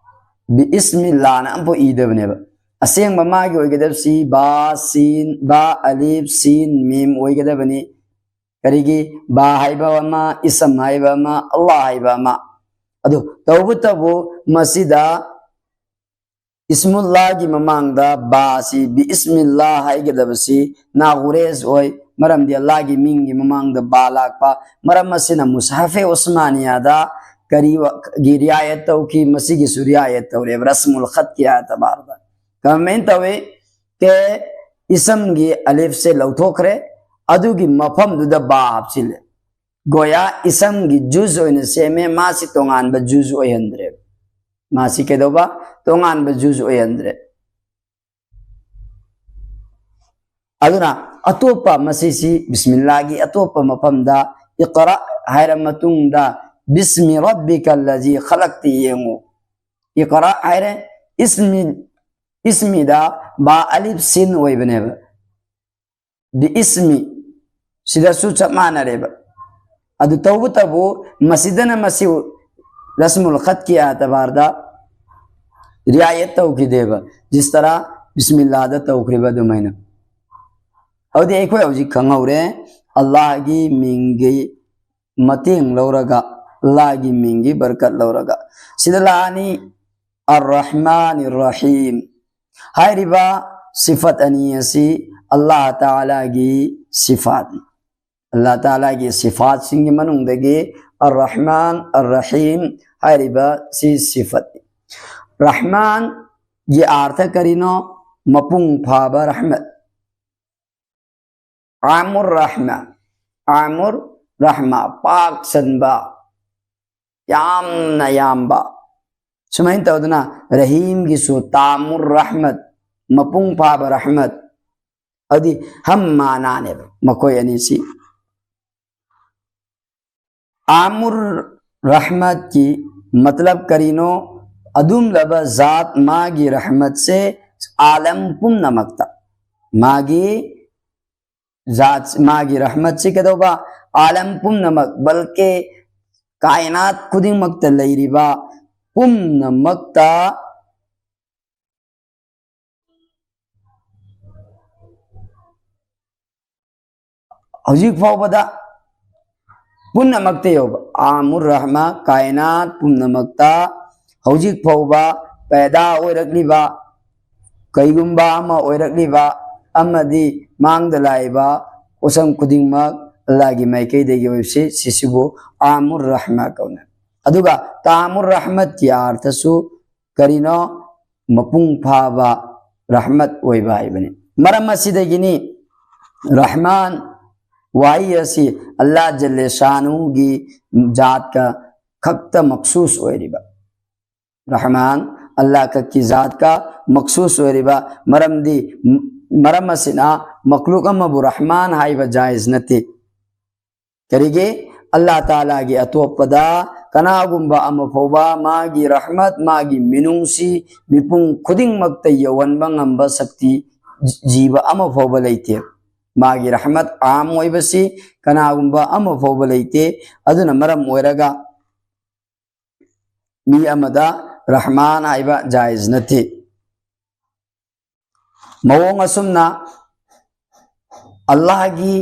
ꯕꯤꯏꯁꯃꯤꯜꯂꯥꯅ ꯑꯃꯐꯥꯎ ꯏꯗꯕꯅꯦꯕ꯫ ꯑꯁꯦꯡꯕ ꯃꯥꯒꯤ ꯑꯣꯏꯒꯗꯕꯁꯤ ꯕꯥ, ꯁꯤꯟ, ꯕꯥ, ꯑꯂꯤꯐ, ꯁꯤꯟ, ꯃꯤꯝ ꯑꯣꯏꯒꯗꯕꯅꯤ꯫ ꯀꯔꯤꯒꯤ? ꯕꯥ ꯍꯥꯏꯕ ꯑꯃ, ꯏꯁꯝ ꯍꯥꯏꯕ ꯑꯃ, ꯑꯜꯂꯥꯍ ꯍꯥꯏꯕ ꯑꯃ꯫ ꯑꯗꯨ ꯇꯧꯕꯇꯕꯨ ꯃꯁꯤꯗ ꯏꯁꯃꯨꯜꯂꯥꯍꯒꯤ ꯃꯃꯥꯡꯗ ꯕꯥꯁꯤ ꯕꯤꯏꯁꯃꯤꯜꯂꯥꯍ ꯍꯥꯏꯒꯗꯕꯁꯤ ꯅꯥꯒꯨꯔꯦꯖ ꯑꯣꯏ, ꯃꯔꯝꯗꯤ ꯑꯜꯂꯥꯍꯒꯤ ꯃꯤꯡꯒꯤ ꯃꯃꯥꯡꯗ ꯕꯥ ꯂꯥꯛꯄ꯫ ꯃꯔꯝ ꯑꯁꯤꯅ ꯃꯨꯁꯍꯐꯦ ꯎꯁꯃꯥꯅꯤꯌꯥꯗ ꯀꯔꯤ ꯋꯥ-, ꯒꯤ ꯔꯤꯌꯥꯌꯠ ꯇꯧꯈꯤ? ꯃꯁꯤꯒꯤꯁꯨ ꯔꯤꯌꯥꯌꯠ ꯇꯧꯔꯦꯕ, ꯔꯁꯃꯨꯜ ꯈꯠꯀꯤ ꯑꯦꯇꯕꯥꯔꯗ꯫ ꯀꯃꯥꯏꯅ ꯇꯧꯏ? ꯀꯦ, ꯏꯁꯝꯒꯤ ꯑꯂꯤꯐꯁꯦ ꯂꯧꯊꯣꯛꯈ꯭ꯔꯦ, ꯑꯗꯨꯒꯤ ꯃꯐꯝꯗꯨꯗ ꯕꯥ ꯍꯥꯞꯆꯤꯜꯂꯦ꯫ ꯒꯣꯌꯥ ꯏꯁꯝꯒꯤ ꯖꯨꯖ ꯑꯣꯏꯅ ꯁꯦꯝꯃꯦ, ꯃꯥꯁꯤ ꯇꯣꯉꯥꯟꯕ ꯖꯨꯖ ꯑꯣꯏꯍꯟꯗ꯭ꯔꯦꯕ꯫ ꯃꯥꯁꯤ ꯀꯩꯗꯧꯕ? ꯇꯣꯉꯥꯟꯕ ꯖꯨꯖ ꯑꯣꯏꯍꯟꯗ꯭ꯔꯦ꯫ ꯑꯗꯨꯅ ꯑꯇꯣꯞꯄ ꯃꯁꯤꯁꯤ ꯕꯤꯁꯃꯤꯜꯂꯥꯍꯒꯤ ꯑꯇꯣꯞꯄ ꯃꯐꯝꯗ ꯏꯛꯔꯥ ꯍꯥꯏꯔ ꯃꯇꯨꯡꯗ ꯕꯤꯁꯃꯤ ꯔꯕꯤꯀ ꯂꯖꯤ ꯈꯂꯛꯇ ꯌꯦꯡꯉꯨ꯫ ꯏꯛꯔꯥ ꯍꯥꯏꯔꯦ, ꯏꯁꯃꯤ, ꯏꯁꯃꯤꯗ ꯕꯥ ꯑꯂꯤꯐ ꯁꯤꯟ ꯑꯣꯏꯕꯅꯦꯕ꯫ ꯕꯤꯏꯁꯃꯤ, ꯁꯤꯗꯁꯨ ꯆꯞ ꯃꯥꯟꯅꯔꯦꯕ꯫ ꯑꯗꯨ ꯇꯧꯕꯇꯕꯨ ꯃꯁꯤꯗꯅ ꯃꯁꯤ ꯔꯁꯃꯨꯜ ꯈꯠꯀꯤ ꯑꯦꯇꯕꯥꯔꯗ ꯔꯤꯌꯥꯌꯠ ꯇꯧꯈꯤꯗꯦꯕ, ꯖꯤꯁ ꯇꯔꯥ ꯕꯤꯁꯃꯤꯜꯂꯥꯗ ꯇꯧꯈ꯭ꯔꯤꯕ ꯑꯗꯨꯃꯥꯏꯅ꯫ ꯑꯗꯨꯗꯤ ꯑꯩꯈꯣꯏ ꯍꯧꯖꯤꯛ ꯈꯪꯍꯧꯔꯦ, ꯑꯜꯂꯥꯍꯒꯤ ꯃꯤꯡꯒꯤ ꯃꯇꯦꯡ ꯂꯧꯔꯒ, ꯑꯜꯂꯥꯍꯒꯤ ꯃꯤꯡꯒꯤ ꯕꯔꯀꯠ ꯂꯧꯔꯒ꯫ ꯁꯤꯗ ꯂꯥꯛꯑꯅꯤ ꯑꯔ ꯔꯍꯃꯥꯟ ꯔꯍꯤꯝ꯫ ꯍꯥꯏꯔꯤꯕ ꯁꯤꯐꯠ ꯑꯅꯤ ꯑꯁꯤ ꯑꯜꯂꯥꯍ ꯇꯥꯂꯥꯒꯤ ꯁꯤꯐꯥꯠꯅꯤ꯫ ꯑꯜꯂꯥꯍ ꯇꯥꯂꯥꯒꯤ ꯁꯤꯐꯥꯠꯁꯤꯡꯒꯤ ꯃꯅꯨꯡꯗꯒꯤ ꯑꯔ ꯔꯍꯃꯥꯟ, ꯑꯔ ꯔꯍꯤꯝ ꯍꯥꯏꯔꯤꯕ ꯁꯤ ꯁꯤꯐꯠꯅꯤ꯫ ꯔꯍꯃꯥꯟꯒꯤ ꯑꯥꯔꯊ ꯀꯔꯤꯅꯣ? ꯃꯄꯨꯡ ꯐꯥꯕ ꯔꯍꯃꯠ꯫ ꯑꯥꯃꯨꯔ ꯔꯍꯃ, ꯑꯥꯃꯨꯔ ꯔꯍꯃ, ꯄꯥꯛ ꯆꯟꯕ, ꯌꯥꯝꯅ ꯌꯥꯝꯕ꯫ ꯁꯨꯃꯥꯏꯅ ꯇꯧꯗꯅ ꯔꯍꯤꯝꯒꯤꯁꯨ ꯇꯥꯃꯨꯔ ꯔꯍꯃꯠ, ꯃꯄꯨꯡ ꯐꯥꯕ ꯔꯍꯃꯠ꯫ ꯑꯗꯨꯗꯤ ꯍꯝ ꯃꯥꯅꯥꯅꯦꯕ ꯃꯈꯣꯏ ꯑꯅꯤꯁꯤ꯫ ꯑꯥꯃꯨꯔ ꯔꯍꯃꯠꯀꯤ ꯃꯇꯂꯕ ꯀꯔꯤꯅꯣ? ꯑꯗꯨꯝꯂꯕ ꯖꯥꯠ ꯃꯥꯒꯤ ꯔꯍꯃꯠꯁꯦ ꯑꯥꯂꯝ ꯄꯨꯝꯅꯃꯛꯇ, ꯃꯥꯒꯤ ꯖꯥꯠ, ꯃꯥꯒꯤ ꯔꯍꯃꯠꯁꯤ ꯀꯩꯗꯧꯕ? ꯑꯥꯂꯝ ꯄꯨꯝꯅꯃꯛ, ꯕꯜꯀꯦ ꯀꯥꯏꯅꯥꯠ ꯈꯨꯗꯤꯡꯃꯛꯇ ꯂꯩꯔꯤꯕ ꯄꯨꯝꯅꯃꯛꯇ ꯍꯧꯖꯤꯛ ꯐꯥꯎꯕꯗ ꯄꯨꯝꯅꯃꯛꯇ ꯌꯥꯎꯕ ꯑꯥꯃꯨꯔ ꯔꯍꯃ, ꯀꯥꯏꯅꯥꯠ ꯄꯨꯝꯅꯃꯛꯇ ꯍꯧꯖꯤꯛ ꯐꯥꯎꯕ ꯄꯦꯗꯥ ꯑꯣꯏꯔꯛꯂꯤꯕ, ꯀꯩꯒꯨꯝꯕ ꯑꯃ ꯑꯣꯏꯔꯛꯂꯤꯕ ꯑꯃꯗꯤ ꯃꯥꯡꯗ ꯂꯥꯛꯏꯕ ꯄꯣꯠꯁꯛ ꯈꯨꯗꯤꯡꯃꯛ ꯑꯜꯂꯥꯍꯒꯤ ꯃꯥꯏꯀꯩꯗꯒꯤ ꯑꯣꯏꯕꯁꯤ, ꯁꯤꯁꯤꯕꯨ ꯑꯥꯃꯨꯔ ꯔꯍꯃ ꯀꯧꯅꯩ꯫ ꯑꯗꯨꯒ ꯇꯥꯃꯨꯔ ꯔꯍꯃꯠꯀꯤ ꯑꯥꯔꯊꯁꯨ ꯀꯔꯤꯅꯣ? ꯃꯄꯨꯡ ꯐꯥꯕ ꯔꯍꯃꯠ ꯑꯣꯏꯕ ꯍꯥꯏꯕꯅꯤ꯫ ꯃꯔꯝ ꯑꯁꯤꯗꯒꯤꯅꯤ ꯔꯍꯃꯥꯟ ꯋꯥꯍꯩ ꯑꯁꯤ ꯑꯜꯂꯥꯍ ꯖꯜꯂꯦ ꯁꯥꯅꯨꯒꯤ ꯖꯥꯠꯀ ꯈꯛꯇ ꯃꯛꯁꯨꯁ ꯑꯣꯏꯔꯤꯕ꯫ ꯔꯍꯃꯥꯟ ꯑꯜꯂꯥꯍ ꯈꯛꯀꯤ ꯖꯥꯠꯀ ꯃꯛꯁꯨꯁ ꯑꯣꯏꯔꯤꯕ꯫ ꯃꯔꯝꯗꯤ, ꯃꯔꯝ ꯑꯁꯤꯅ ꯃꯈꯂꯨꯛ ꯑꯃꯕꯨ ꯔꯍꯃꯥꯟ ꯍꯥꯏꯕ ꯖꯥꯏꯖ ꯅꯠꯇꯦ꯫ ꯀꯔꯤꯒꯤ? ꯑꯜꯂꯥꯍ ꯇꯥꯂꯥꯒꯤ ꯑꯇꯣꯞꯄꯗ ꯀꯅꯥꯒꯨꯝꯕ ꯑꯃ ꯐꯥꯎꯕ ꯃꯥꯒꯤ ꯔꯍꯃꯠ, ꯃꯥꯒꯤ ꯃꯤꯅꯨꯡꯁꯤ ꯃꯤꯄꯨꯝ ꯈꯨꯗꯤꯡꯃꯛꯇ ꯌꯧꯍꯟꯕ ꯉꯝꯕ ꯁꯛꯇꯤ ꯖꯤꯕ ꯑꯃ ꯐꯥꯎꯕ ꯂꯩꯇꯦ꯫ ꯃꯥꯒꯤ ꯔꯍꯃꯠ ꯑꯥꯝ ꯑꯣꯏꯕꯁꯤ ꯀꯅꯥꯒꯨꯝꯕ ꯑꯃ ꯐꯥꯎꯕ ꯂꯩꯇꯦ꯫ ꯑꯗꯨꯅ ꯃꯔꯝ ꯑꯣꯏꯔꯒ ꯃꯤ ꯑꯃꯗ ꯔꯍꯃꯥꯟ ꯍꯥꯏꯕ ꯖꯥꯏꯖ ꯅꯠꯇꯦ꯫ ꯃꯑꯣꯡ ꯑꯁꯨꯝꯅ ꯑꯜꯂꯥꯍꯒꯤ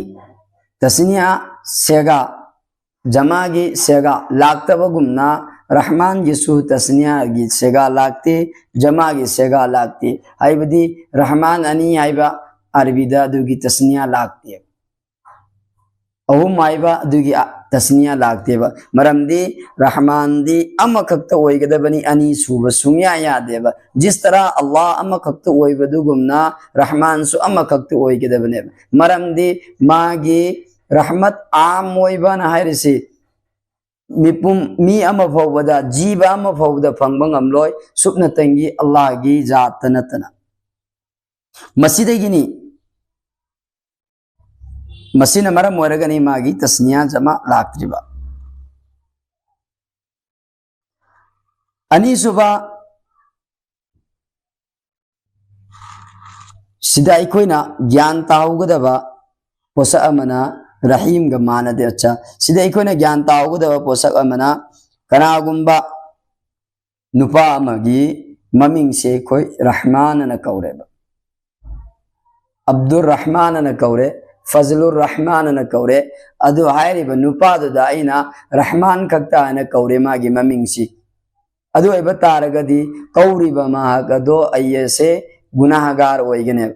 ꯇꯁꯅꯤꯌꯥ ꯁꯦꯒꯥ, ꯖꯃꯥꯒꯤ ꯁꯦꯒꯥ ꯂꯥꯛꯇꯕꯒꯨꯝꯅ ꯔꯍꯃꯥꯟꯒꯤꯁꯨ ꯇꯁꯅꯤꯌꯥꯒꯤ ꯁꯦꯒꯥ ꯂꯥꯛꯇꯦ, ꯖꯃꯥꯒꯤ ꯁꯦꯒꯥ ꯂꯥꯛꯇꯦ꯫ ꯍꯥꯏꯕꯗꯤ ꯔꯍꯃꯥꯟ ꯑꯅꯤ ꯍꯥꯏꯕ ꯑꯔꯕꯤꯗ ꯑꯗꯨꯒꯤ ꯇꯁꯅꯤꯌꯥ ꯂꯥꯛꯇꯦ꯫ ꯑꯍꯨꯝ ꯍꯥꯏꯕ ꯑꯗꯨꯒꯤ ꯑ-, ꯇꯁꯅꯤꯌꯥ ꯂꯥꯛꯇꯦꯕ꯫ ꯃꯔꯝꯗꯤ ꯔꯍꯃꯥꯟꯗꯤ ꯑꯃꯈꯛꯇ ꯑꯣꯏꯒꯗꯕꯅꯤ, ꯑꯅꯤ ꯁꯨꯕ ꯁꯨꯡꯌꯥ ꯌꯥꯗꯦꯕ꯫ ꯖꯤꯁ ꯇꯔꯥ ꯑꯜꯂꯥꯍ ꯑꯃꯈꯛꯇ ꯑꯣꯏꯕꯗꯨꯒꯨꯝꯅ ꯔꯍꯃꯥꯟꯁꯨ ꯑꯃꯈꯛꯇ ꯑꯣꯏꯒꯗꯕꯅꯦꯕ꯫ ꯃꯔꯝꯗꯤ ꯃꯥꯒꯤ ꯔꯍꯃꯠ ꯑꯥꯝ ꯑꯣꯏꯕꯅ ꯍꯥꯏꯔꯤꯁꯤ ꯃꯤꯄꯨꯝ, ꯃꯤ ꯑꯃ ꯐꯥꯎꯕꯗ, ꯖꯤꯕ ꯑꯃ ꯐꯥꯎꯕꯗ ꯐꯪꯕ ꯉꯝꯂꯣꯏ, ꯁꯨꯞꯅꯇꯪꯒꯤ ꯑꯜꯂꯥꯍꯒꯤ ꯖꯥꯠꯇ ꯅꯠꯇꯅ꯫ ꯃꯁꯤꯗꯒꯤꯅꯤ, ꯃꯁꯤꯅ ꯃꯔꯝ ꯑꯣꯏꯔꯒꯅꯤ ꯃꯥꯒꯤ ꯇꯁꯅꯤꯌꯥ ꯖꯃꯥ ꯂꯥꯛꯇ꯭ꯔꯤꯕ꯫ ꯑꯅꯤꯁꯨꯕ ꯁꯤꯗ ꯑꯩꯈꯣꯏꯅ ꯒ꯭ꯌꯥꯟ ꯇꯥꯍꯧꯒꯗꯕ ꯄꯣꯠꯁꯛ ꯑꯃꯅ, ꯔꯍꯤꯝꯒ ꯃꯥꯟꯅꯗꯦ꯫ ꯑꯠꯆꯥ, ꯁꯤꯗ ꯑꯩꯈꯣꯏꯅ ꯒ꯭ꯌꯥꯟ ꯇꯥꯍꯧꯒꯗꯕ ꯄꯣꯠꯁꯛ ꯑꯃꯅ, ꯀꯅꯥꯒꯨꯝꯕ ꯅꯨꯄꯥ ꯑꯃꯒꯤ ꯃꯃꯤꯡꯁꯦ ꯑꯩꯈꯣꯏ ꯔꯍꯃꯥꯟ ꯑꯅ ꯀꯧꯔꯦꯕ꯫ ꯑꯕꯗꯨꯔ ꯔꯍꯃꯥꯟ ꯑꯅ ꯀꯧꯔꯦ, ꯐꯖꯂꯨꯔ ꯔꯍꯃꯥꯟ ꯑꯅ ꯀꯧꯔꯦ꯫ ꯑꯗꯨ ꯍꯥꯏꯔꯤꯕ ꯅꯨꯄꯥꯗꯨꯗ ꯑꯩꯅ ꯔꯍꯃꯥꯟ ꯈꯛꯇ ꯍꯥꯏꯅ ꯀꯧꯔꯦ ꯃꯥꯒꯤ ꯃꯃꯤꯡꯁꯤ꯫ ꯑꯗꯨ ꯑꯣꯏꯕ ꯇꯥꯔꯒꯗꯤ ꯀꯧꯔꯤꯕ ꯃꯍꯥꯛ ꯑꯗꯣ ꯑꯩ ꯑꯁꯦ ꯒꯨꯅꯥꯍꯒꯥꯔ ꯑꯣꯏꯒꯅꯦꯕ꯫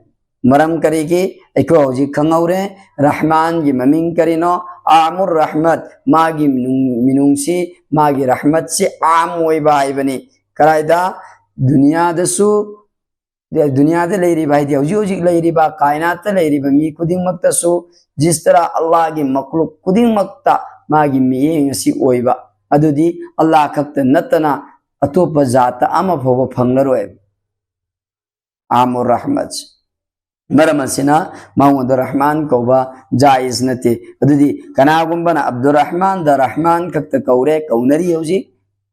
ꯃꯔꯝ ꯀꯔꯤꯒꯤ? ꯑꯩꯈꯣꯏ ꯍꯧꯖꯤꯛ ꯈꯪꯍꯧꯔꯦ, ꯔꯍꯃꯥꯟꯒꯤ ꯃꯃꯤꯡ ꯀꯔꯤꯅꯣ? ꯑꯥꯃꯨꯔ ꯔꯍꯃꯠ꯫ ꯃꯥꯒꯤ ꯃꯤꯅꯨꯡ-, ꯃꯤꯅꯨꯡꯁꯤ, ꯃꯥꯒꯤ ꯔꯍꯃꯠꯁꯤ ꯑꯥꯝ ꯑꯣꯏꯕ ꯍꯥꯏꯕꯅꯤ꯫ ꯀꯗꯥꯏꯗ? ꯗꯨꯅꯤꯌꯥꯗꯁꯨ, ꯗꯨꯅꯤꯌꯥꯗ ꯂꯩꯔꯤꯕ, ꯍꯥꯏꯗꯤ ꯍꯧꯖꯤꯛ ꯍꯧꯖꯤꯛ ꯂꯩꯔꯤꯕ, ꯀꯥꯏꯅꯥꯠꯇ ꯂꯩꯔꯤꯕ ꯃꯤ ꯈꯨꯗꯤꯡꯃꯛꯇꯁꯨ, ꯖꯤꯁ ꯇꯔꯍ ꯑꯜꯂꯥꯍꯒꯤ ꯃꯈꯂꯨꯛ ꯈꯨꯗꯤꯡꯃꯛꯇ ꯃꯥꯒꯤ ꯃꯤꯠꯌꯦꯡ ꯑꯁꯤ ꯑꯣꯏꯕ꯫ ꯑꯗꯨꯗꯤ ꯑꯜꯂꯥꯍ ꯈꯛꯇ ꯅꯠꯇꯅ ꯑꯇꯣꯞꯄ ꯖꯥꯠꯇ ꯑꯃ ꯐꯥꯎꯕ ꯐꯪꯂꯔꯣꯏꯕ꯫ ꯑꯥꯃꯨꯔ ꯔꯍꯃꯠ꯫ ꯃꯔꯝ ꯑꯁꯤꯅ ꯃꯉꯣꯟꯗ ꯔꯍꯃꯥꯟ ꯀꯧꯕ ꯖꯥꯏꯖ ꯅꯠꯇꯦ꯫ ꯑꯗꯨꯗꯤ ꯀꯅꯥꯒꯨꯝꯕꯅ ꯑꯕꯗꯨꯔ ꯔꯍꯃꯥꯟꯗ ꯔꯍꯃꯥꯟ ꯈꯛꯇ ꯀꯧꯔꯦ, ꯀꯧꯅꯔꯤ ꯍꯧꯖꯤꯛ,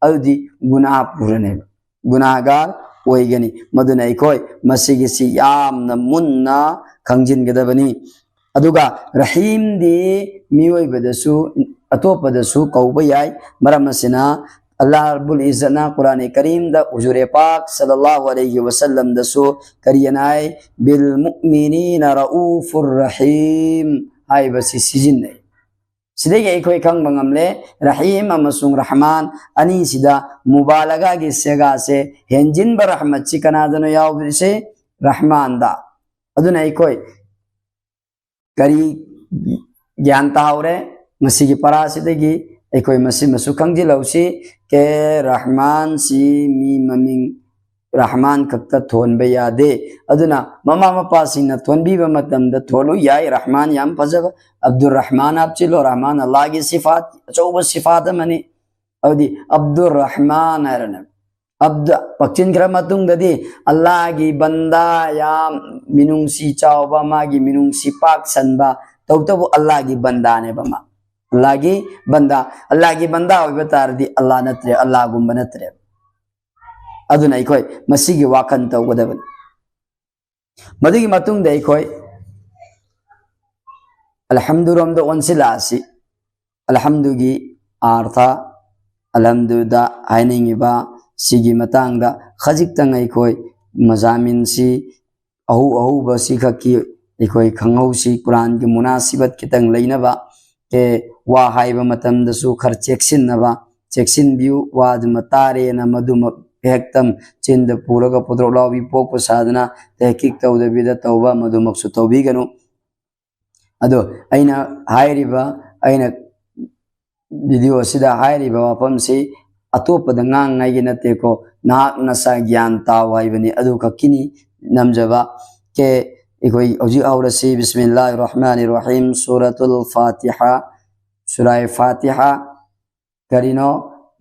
ꯑꯗꯨꯗꯤ ꯒꯨꯅꯥꯍ ꯄꯨꯔꯅꯦꯕ, ꯒꯨꯅꯥꯍꯒꯥꯔ ꯑꯣꯏꯒꯅꯤ꯫ ꯃꯗꯨꯅ ꯑꯩꯈꯣꯏ ꯃꯁꯤꯒꯤꯁꯤ ꯌꯥꯝꯅ ꯃꯨꯟꯅ ꯈꯪꯖꯤꯟꯒꯗꯕꯅꯤ꯫ ꯑꯗꯨꯒ ꯔꯍꯤꯝꯗꯤ ꯃꯤꯑꯣꯏꯕꯗꯁꯨ, ꯑꯇꯣꯞꯄꯗꯁꯨ ꯀꯧꯕ ꯌꯥꯏ꯫ ꯃꯔꯝ ꯑꯁꯤꯅ ꯑꯜꯂꯥꯍ ꯔꯕꯨꯜ ꯏꯖꯠꯅ ꯀꯨꯔꯥꯟ ꯀꯔꯤꯝꯗ ꯍꯨꯖꯨꯔꯦ ꯄꯥꯛ ꯁꯜꯂꯜꯂꯥꯍꯨ ꯑꯂꯩꯍꯤ ꯋꯁꯜꯂꯝꯗꯁꯨ ꯀꯔꯤ ꯑꯅ ꯍꯥꯏ? "ꯕꯤꯜ ꯃꯨꯑꯃꯤꯅꯤꯅ ꯔꯎꯐꯨꯔ ꯔꯍꯤꯝ" ꯍꯥꯏꯕꯁꯤ ꯁꯤꯖꯤꯟꯅꯩ꯫ ꯁꯤꯗꯒꯤ ꯑꯩꯈꯣꯏ ꯈꯪꯕ ꯉꯝꯂꯦ, ꯔꯍꯤꯝ ꯑꯃꯁꯨꯡ ꯔꯍꯃꯥꯟ ꯑꯅꯤꯁꯤꯗ ꯃꯨꯕꯥꯂꯒꯥꯒꯤ ꯁꯦꯒꯥꯁꯦ, ꯍꯦꯟꯖꯤꯟꯕ ꯔꯍꯃꯠꯁꯤ ꯀꯅꯥꯗꯅꯣ ꯌꯥꯎꯔꯤꯁꯦ? ꯔꯍꯃꯥꯟꯗ꯫ ꯑꯗꯨꯅ ꯑꯩꯈꯣꯏ ꯀꯔꯤ ꯒ꯭ꯌꯥꯟ ꯇꯥꯍꯧꯔꯦ ꯃꯁꯤꯒꯤ ꯄꯔꯥꯁꯤꯗꯒꯤ? ꯑꯩꯈꯣꯏ ꯃꯁꯤꯃꯁꯨ ꯈꯪꯖꯤꯜꯍꯧꯁꯤ, ꯀꯦ ꯔꯍꯃꯥꯟꯁꯤ ꯃꯤ ꯃꯃꯤꯡ ꯔꯍꯃꯥꯟ ꯈꯛꯇ ꯊꯣꯟꯕ ꯌꯥꯗꯦ꯫ ꯑꯗꯨꯅ ꯃꯃꯥ ꯃꯄꯥꯁꯤꯡꯅ ꯊꯣꯟꯕꯤꯕ ꯃꯇꯝꯗ ꯊꯣꯜꯂꯨ ꯌꯥꯏ, ꯔꯍꯃꯥꯟ ꯌꯥꯝ ꯐꯖꯕ, ꯑꯕꯗꯨꯔ ꯔꯍꯃꯥꯟ ꯍꯥꯞꯆꯤꯜꯂꯣ, ꯔꯍꯃꯥꯟ ꯑꯜꯂꯥꯍꯒꯤ ꯁꯤꯐꯥꯠ, ꯑꯆꯧꯕ ꯁꯤꯐꯥꯠ ꯑꯃꯅꯤ꯫ ꯑꯗꯨꯗꯤ ꯑꯕꯗꯨꯔ ꯔꯍꯃꯥꯟ ꯍꯥꯏꯔꯅꯦ꯫ ꯑꯕꯗ ꯄꯛꯆꯤꯟꯈ꯭ꯔ ꯃꯇꯨꯡꯗꯗꯤ ꯑꯜꯂꯥꯍꯒꯤ ꯕꯟꯗꯥ, ꯌꯥꯝ ꯃꯤꯅꯨꯡꯁꯤ ꯆꯥꯎꯕ, ꯃꯥꯒꯤ ꯃꯤꯅꯨꯡꯁꯤ ꯄꯥꯛ ꯁꯟꯕ, ꯇꯧꯕꯇꯕꯨ ꯑꯜꯂꯥꯍꯒꯤ ꯕꯟꯗꯥꯅꯦꯕ ꯃꯥ꯫ ꯑꯜꯂꯥꯍꯒꯤ ꯕꯟꯗꯥ, ꯑꯜꯂꯥꯍꯒꯤ ꯕꯟꯗꯥ ꯑꯣꯏꯕ ꯇꯥꯔꯗꯤ ꯑꯜꯂꯥꯍ ꯅꯠꯇ꯭ꯔꯦ, ꯑꯜꯂꯥꯍꯒꯨꯝꯕ ꯅꯠꯇ꯭ꯔꯦ꯫ ꯑꯗꯨꯅ ꯑꯩꯈꯣꯏ ꯃꯁꯤꯒꯤ ꯋꯥꯈꯜ ꯇꯧꯒꯗꯕꯅꯤ꯫ ꯃꯗꯨꯒꯤ ꯃꯇꯨꯡꯗ ꯑꯩꯈꯣꯏ ꯑꯜꯍꯝꯗꯨꯔꯣꯝꯗ ꯑꯣꯟꯁꯤꯜꯂꯛꯑꯁꯤ꯫ ꯑꯜꯍꯝꯗꯨꯒꯤ ꯑꯥꯔꯊ, ꯑꯜꯍꯝꯗꯨꯗ ꯍꯥꯏꯅꯤꯡꯉꯤꯕ ꯁꯤꯒꯤ ꯃꯇꯥꯡꯗ ꯈꯖꯤꯛꯇꯪ ꯑꯩꯈꯣꯏ ꯃꯖꯥꯃꯤꯟꯁꯤ ꯑꯍꯧ ꯑꯍꯧꯕ ꯁꯤꯈꯛꯀꯤ ꯑꯩꯈꯣꯏ ꯈꯪꯍꯧꯁꯤ꯫ ꯀꯨꯔꯥꯟꯒꯤ ꯃꯨꯅꯥꯁꯤꯕꯠ ꯈꯤꯇꯪ ꯂꯩꯅꯕ, ꯀꯦ, ꯋꯥ ꯍꯥꯏꯕ ꯃꯇꯝꯗꯁꯨ ꯈꯔ ꯆꯦꯛꯁꯤꯟꯅꯕ, ꯆꯦꯛꯁꯤꯟꯕꯤꯌꯨ꯫ ꯋꯥꯗꯨꯃ ꯇꯥꯔꯦꯅ ꯃꯗꯨꯃꯛ ꯍꯦꯛꯇ ꯆꯤꯟꯗ ꯄꯨꯔꯒ ꯄꯣꯗ꯭ꯔꯣꯛ ꯂꯥꯎꯕꯤ ꯄꯣꯛꯄ ꯁꯥꯗꯅ ꯇꯍꯀꯤꯛ ꯇꯧꯗꯕꯤꯗ ꯇꯧꯕ, ꯃꯗꯨꯃꯛꯁꯨ ꯇꯧꯕꯤꯒꯅꯨ꯫ ꯑꯗꯣ ꯑꯩꯅ ꯍꯥꯏꯔꯤꯕ, ꯑꯩꯅ video ꯑꯁꯤꯗ ꯍꯥꯏꯔꯤꯕ ꯋꯥꯐꯝꯁꯤ ꯑꯇꯣꯞꯄꯗ ꯉꯥꯡꯉꯥꯏꯒꯤ ꯅꯠꯇꯦꯀꯣ, ꯅꯍꯥꯛ ꯅꯁꯥ ꯒ꯭ꯌꯥꯟ ꯇꯥꯎ ꯍꯥꯏꯕꯅꯤ꯫ ꯑꯗꯨ ꯈꯛꯀꯤꯅꯤ ꯅꯝꯖꯕ꯫ ꯀꯦ, ꯑꯩꯈꯣꯏ ꯍꯧꯖꯤꯛ ꯍꯧꯔꯁꯤ꯫ ꯕꯤꯁꯃꯤꯜꯂꯥꯍꯤꯔ ꯔꯍꯃꯥꯅꯤꯔ ꯔꯍꯤꯝ꯫ ꯁꯨꯔꯥꯇꯨꯜ ꯐꯥꯇꯤꯍꯥ꯫ ꯁꯨꯔꯥꯏ ꯐꯥꯇꯤꯍꯥ꯫ ꯀꯔꯤꯅꯣ?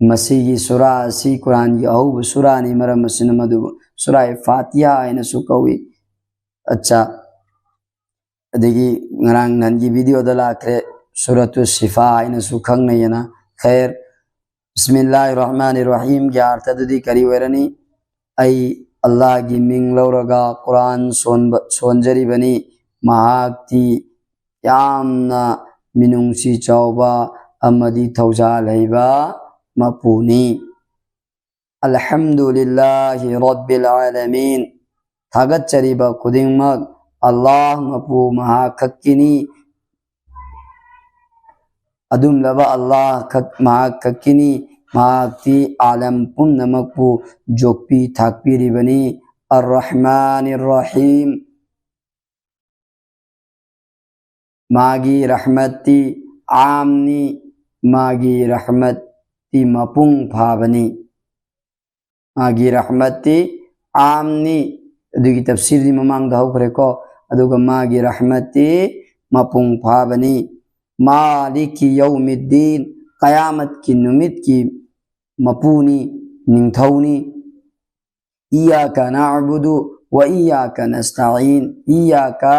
ꯃꯁꯤꯒꯤ ꯁꯨꯔꯥ ꯑꯁꯤ ꯀꯨꯔꯥꯟꯒꯤ ꯑꯍꯧꯕ ꯁꯨꯔꯥꯅꯤ, ꯃꯔꯝ ꯑꯁꯤꯅ ꯃꯗꯨꯕꯨ ꯁꯨꯔꯥꯏ ꯐꯥꯇꯤꯍꯥ ꯍꯥꯏꯅꯁꯨ ꯀꯧꯏ꯫ ꯑꯠꯆꯥ꯫ ꯑꯗꯒꯤ ꯉꯔꯥꯡ ꯅꯍꯥꯟꯒꯤ video ꯗ ꯂꯥꯛꯈ꯭ꯔꯦ, ꯁꯨꯔꯥꯇꯨ ꯁꯤꯐꯥ ꯍꯥꯏꯅꯁꯨ ꯈꯪꯅꯩ ꯑꯅ꯫ ꯈꯩꯔ, ꯕꯤꯁꯃꯤꯜꯂꯥꯍꯤꯔ ꯔꯍꯃꯥꯅꯤꯔ ꯔꯍꯤꯝꯒꯤ ꯑꯔꯊꯗꯨꯗꯤ ꯀꯔꯤ ꯑꯣꯏꯔꯅꯤ? ꯑꯩ ꯑꯜꯂꯥꯍꯒꯤ ꯃꯤꯡ ꯂꯧꯔꯒ ꯀꯨꯔꯥꯟ ꯁꯣꯟꯕ, ꯁꯣꯟꯖꯔꯤꯕꯅꯤ꯫ ꯃꯍꯥꯛꯇꯤ ꯌꯥꯝꯅ ꯃꯤꯅꯨꯡꯁꯤ ꯆꯥꯎꯕ ꯑꯃꯗꯤ ꯊꯧꯖꯥꯜ ꯍꯩꯕ ꯃꯄꯨꯅꯤ꯫ ꯑꯜꯍꯝꯗꯨꯂꯤꯜꯂꯥꯍꯤ ꯔꯕꯤꯜ ꯑꯥꯂꯃꯤꯟ꯫ ꯊꯥꯒꯠꯆꯔꯤꯕ ꯈꯨꯗꯤꯡꯃꯛ ꯑꯜꯂꯥꯍ ꯃꯄꯨ ꯃꯍꯥꯛ ꯈꯛꯀꯤꯅꯤ꯫ ꯑꯗꯨꯝꯂꯕ ꯑꯜꯂꯥꯍ ꯈꯛ, ꯃꯍꯥꯛ ꯈꯛꯀꯤꯅꯤ꯫ ꯃꯍꯥꯛꯇꯤ ꯑꯥꯂꯝ ꯄꯨꯝꯅꯃꯛꯄꯨ ꯌꯣꯛꯄꯤ ꯊꯥꯛꯄꯤꯔꯤꯕꯅꯤ꯫ ꯑꯔ ꯔꯍꯃꯥꯅꯤꯔ ꯔꯍꯤꯝ꯫ ꯃꯥꯒꯤ ꯔꯍꯃꯠꯇꯤ ꯑꯥꯝꯅꯤ, ꯃꯥꯒꯤ ꯔꯍꯃꯠꯇꯤ ꯃꯄꯨꯡ ꯐꯥꯕꯅꯤ꯫ ꯃꯥꯒꯤ ꯔꯍꯃꯠꯇꯤ ꯑꯥꯝꯅꯤ, ꯑꯗꯨꯒꯤ ꯇꯐꯁꯤꯔꯗꯤ ꯃꯃꯥꯡꯗ ꯍꯧꯈ꯭ꯔꯦꯀꯣ꯫ ꯑꯗꯨꯒ ꯃꯥꯒꯤ ꯔꯍꯃꯠꯇꯤ ꯃꯄꯨꯡ ꯐꯥꯕꯅꯤ꯫ ꯃꯥꯂꯤꯀꯤ ꯌꯧꯃꯤꯗꯤꯟ, ꯀꯌꯥꯃꯠꯀꯤ ꯅꯨꯃꯤꯠꯀꯤ ꯃꯄꯨꯅꯤ, ꯅꯤꯡꯊꯧꯅꯤ꯫ ꯏꯌꯥꯀ ꯅꯥꯕꯨꯗꯨ ꯋ ꯏꯌꯥꯀ ꯅꯁꯇꯥꯏꯟ꯫ ꯏꯌꯥꯀ